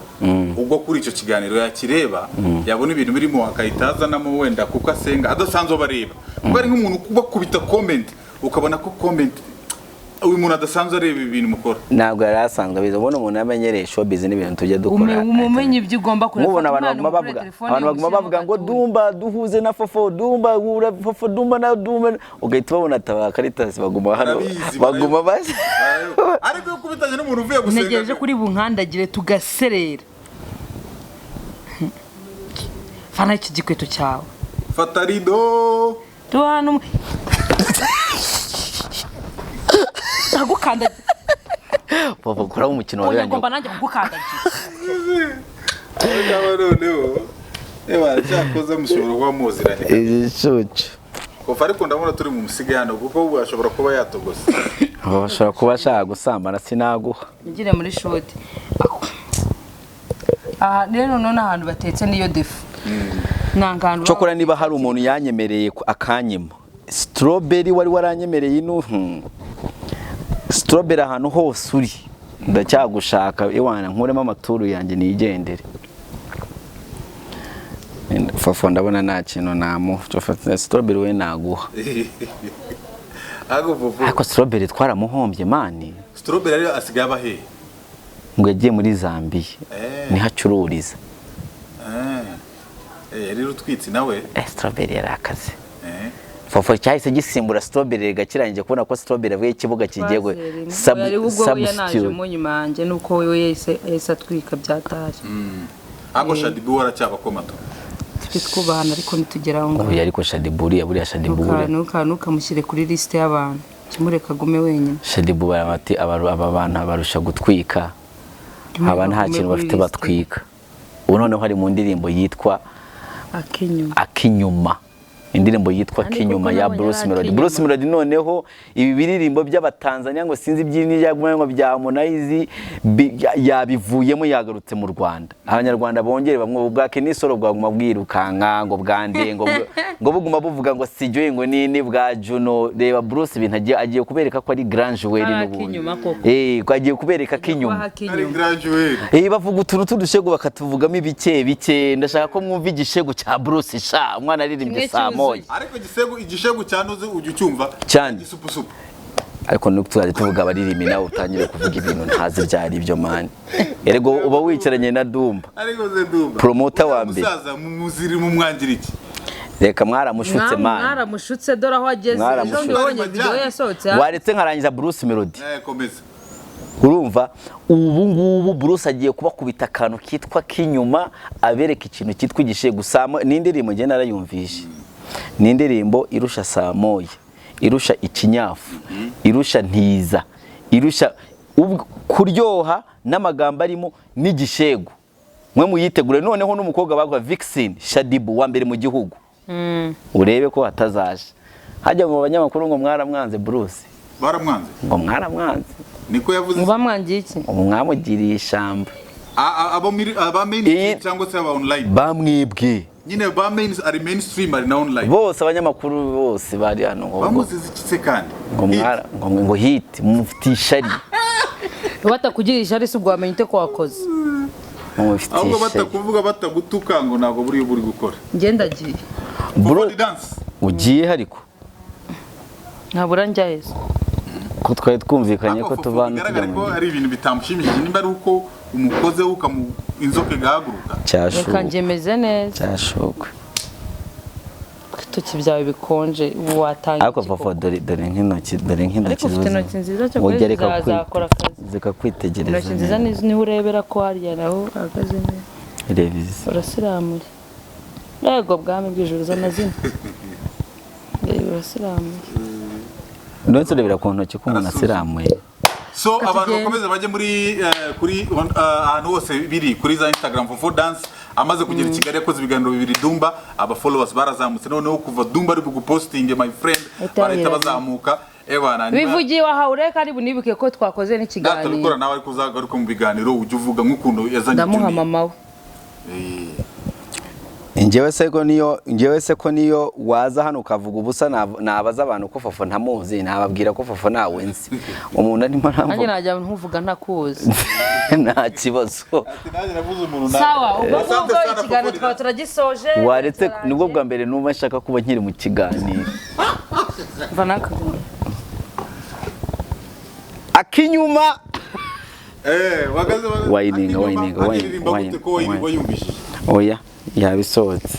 ubwo kuri icyo kiganiro yakireba yabona ibintu birimo akahitazanamo wenda kuko asenga adasanzwe bareba. Kuko ari nk'umuntu kubakubita comment ukabona ko comment uyu muntu adasanzwe areba ibintu mukora. Ntabwo yari asanzwe abizi. Ubona umuntu amenyereye showbiz n'ibintu tujya dukora. Umumenye ibyo ugomba kureba. Mubona abantu baguma bavuga ngo Dumba duhuze na Fofo, Dumba hura Fofo, Dumba na Dumba, ugahita ubabona Caritas baguma hano baguma basi. Ariko kubitanye n'umuntu uvuye gusenga. Ntegereje kuri bunkandagire tugaserera. Fana iki gikweto cyawe. Fata rido. Duhana ndagukandagira. Papa kora umukino wawe ngomba nanjye kugukandagira. Ariko noneho eba cyakoze mushobora kuba muziranye. Igicucu. Kuva ariko ndabona turi mu musige hano kuko ubu ashobora kuba yatogose. Ashobora kuba ashaka gusambana sinaguha. Ngire muri shoti. Aha rero none ahantu batetse niyo defu. Nangano. Cyokora niba hari umuntu yanyemereye akanyima. Strawberry wari waranyemereye ino. Strawberry ahantu hose uri ndacyagushaka iwana nkuremo amaturu yanjye nigendere. Fofo ndabona nta kintu namuha. Strawberry we naguha. Ariko Strawberry twaramuhombye mani. Strawberry rero asigaye abahe? Ngo yagiye muri Zambia niho acururiza. Rero utwitsi nawe. Strawberry yarakaze. Fofo cyahise gisimbura Strawberry gakirangije kubona ko Strawberry avuye ikibuga kigiye go substitute mu nyuma yanjye nuko wewe yese atwika byataje. Ako Shadibu waracyabakomato. Twubahana ariko nitugera aho ngaho. Oya ariko Shadibu buriya Shadibu nukamushyire kuri liste y'abantu. Kimureka gume wenyine. Shadibu barabati aba bantu abarusha gutwika. Aba nta kintu bafite batwika. Ubu noneho hari mu ndirimbo yitwa Akinyuma. Akinyuma. Indirimbo yitwa Kinyuma ya Bruce Melody. Bruce Melody noneho ibi biririmbo by'abatanzania ngo sinzi iby'inijya ngo bya Harmonize yabivuyemo yagarutse mu Rwanda. Abanyarwanda bongere bamwe ubwa Kenisoro bwaguma bwirukanka ngo bwande ngo buguma buvuga ngo sijwe ngo nini bwa Juno. Reba Bruce ibintu agiye kubereka ko ari grand joueur n'ubundi. Ko agiye kubereka Kinyuma. Ari grand joueur. Bavuga utuntu tudushego bakatuvugamo ibike bike. Ndashaka ko mwumva igishego cya Bruce sha umwana aririmbye saa moya. Ariko igishego cyanuze ujya ucyumva cyane igisupusupu. Ariko nuko tuzajya tuvuga abaririmi nawe utangire kuvuga ibintu ntazi byari ibyo mani. Erego uba wicaranye na Dumba. Ariko ze Dumba. Promoter wa mbere. Musaza muziri mu mwangira iki? Reka mwaramushutse mani. Mwaramushutse dore aho ageze. Ejo ndabonye video yasohotse. Waretse nkarangiza Bruce Melody. Komeza. Urumva ubu ngubu Bruce agiye kubakubita akantu kitwa Kinyuma abereka ikintu kitwa igishego. N'indirimbo nge narayumvishe. Ni indirimbo irusha saa moya, irusha ikinyafu, irusha ntiza, irusha kuryoha n'amagambo arimo n'igishego. Mwe muyitegure. Noneho n'umukobwa bagwa Vixen Shadibu wa mbere mu gihugu, urebe ko hatazaje hajya mu banyamakuru ngo mwaramwanze Bruce. Baramwanze? Ngo mwaramwanze. Niko yavuze? Ngo bamwangiye iki? Ngo mwamugiriye ishyamba. Abo aba mainstream cyangwa se aba online? Bamwibwe. Nyine ba main, ari mainstream, ari na online. Bose, abanyamakuru bose bari hano ngo Bamuzize iki se kandi? Ngo mwara ngo hit mufitiye ishari. Batakugira ishyari si ubwo wamenya ute ko wakoze? Ngo mufitiye Ahubwo ishari. Batakuvuga, batagutuka, ngo ntabwo buriya uba uri gukora. Ngenda agiye. Bro, Fofo dance. Ugiye ariko? Ntabura njyaheze. Ko twari twumvikanye Ariko ko Fofo tuva hano bigaragare tujya ko mu ari ibintu bitamushimishije, nimba ari uko umukoze ukamu inzoka igahaguruka. Reka. Cyashuka. Njye meze neza. Cyashuka. Ibitoki byawe bikonje, ubu watanga Ariko iki Fofo, koko? dore, dore nk'intoki, dore nk'intoki. Ariko ufite intoki nziza cyo Ujya reka zazakora akazi. Zikakwitegereza. Intoki nziza Neza. niho urebera ko harya naho uhagaze neza. Reba izi. Urasiramuye, yego, bwami bw'ijuru z'amazina. Reba, urasiramuye. Ndetse urebera ku ntoki ko umuntu asiramuye. So abantu tugende. Bakomeze bajye muri kuri ahantu hose biri kuri za Instagram. Fofo Dance amaze kugera i Kigali, yakoze ibiganiro bibiri Dumba, aba followers barazamutse. Noneho kuva Dumba ari bugupostinge, my friend, Ahita barahita yirabura. bazamuka ebana. Bivugiye wahawe, ureka ari bunibuke ko twakoze n'ikiganiro. Natabikora nawe, ariko uzagaruka mu biganiro ujye uvuga nk'ukuntu yazanye Ndamuha Junior. mama we. Njyewe se ko niyo waza hano ukavuga ubusa, nabaza abantu ko Fofo ntamuzi, nababwira ko Fofo ntawe nzi, umuntu arimo Nanjye aramvuga. najya nkuvuga ntakuzi. Nta kibazo. Ati nanjye navuze umuntu nawe. Sawa, ubwo Asante ngubwo sana, ikiganiro Fofo. tukaba turagisoje. Waretse nibwo bwa mbere numva nshaka kuba nkiri mu kiganiro. Mva naka. Akinyuma. Wagaze Wayininga, akinyuma, wayininga, akiririmba gute ko wayininga. wayumvishije? Oya, yabisohotse.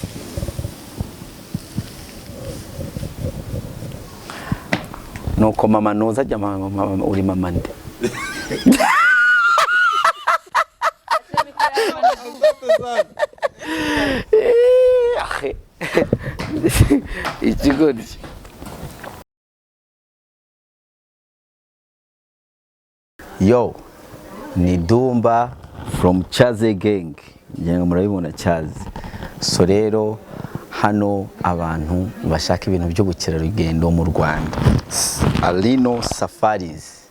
Nuko mama nuza ajya mama, mama uri mama nde? Ahe. Ikigoryi. Yo, ni Dumba from Chaze Gang, ngira ngo murabibona Chaze. So rero hano abantu bashaka ibintu by'ubukerarugendo mu Rwanda, Alino Safaris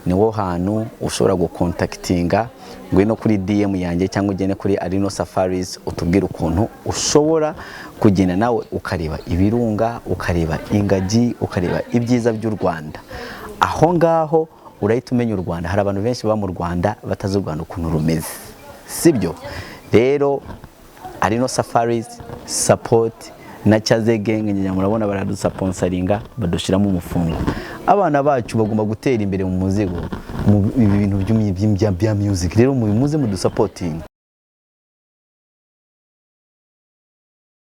niwo hantu ushobora gukontakitinga. Ngwino kuri DM yanjye cyangwa ugende kuri Alino Safaris, utubwire ukuntu ushobora kugenda nawe ukareba ibirunga, ukareba ingagi, ukareba ibyiza by'u Rwanda. Aho ngaho urahita umenya u Rwanda. Hari abantu benshi baba mu Rwanda batazi u Rwanda ukuntu rumeze, sibyo? Rero Alino Safaris support na Chaze Gang, ngira murabona baradusaponsaringa, badushyiramo umufungo. Abana bacu bagomba gutera imbere mu muzigo, mu ibi bintu bya music. Rero muze mudusapotinga.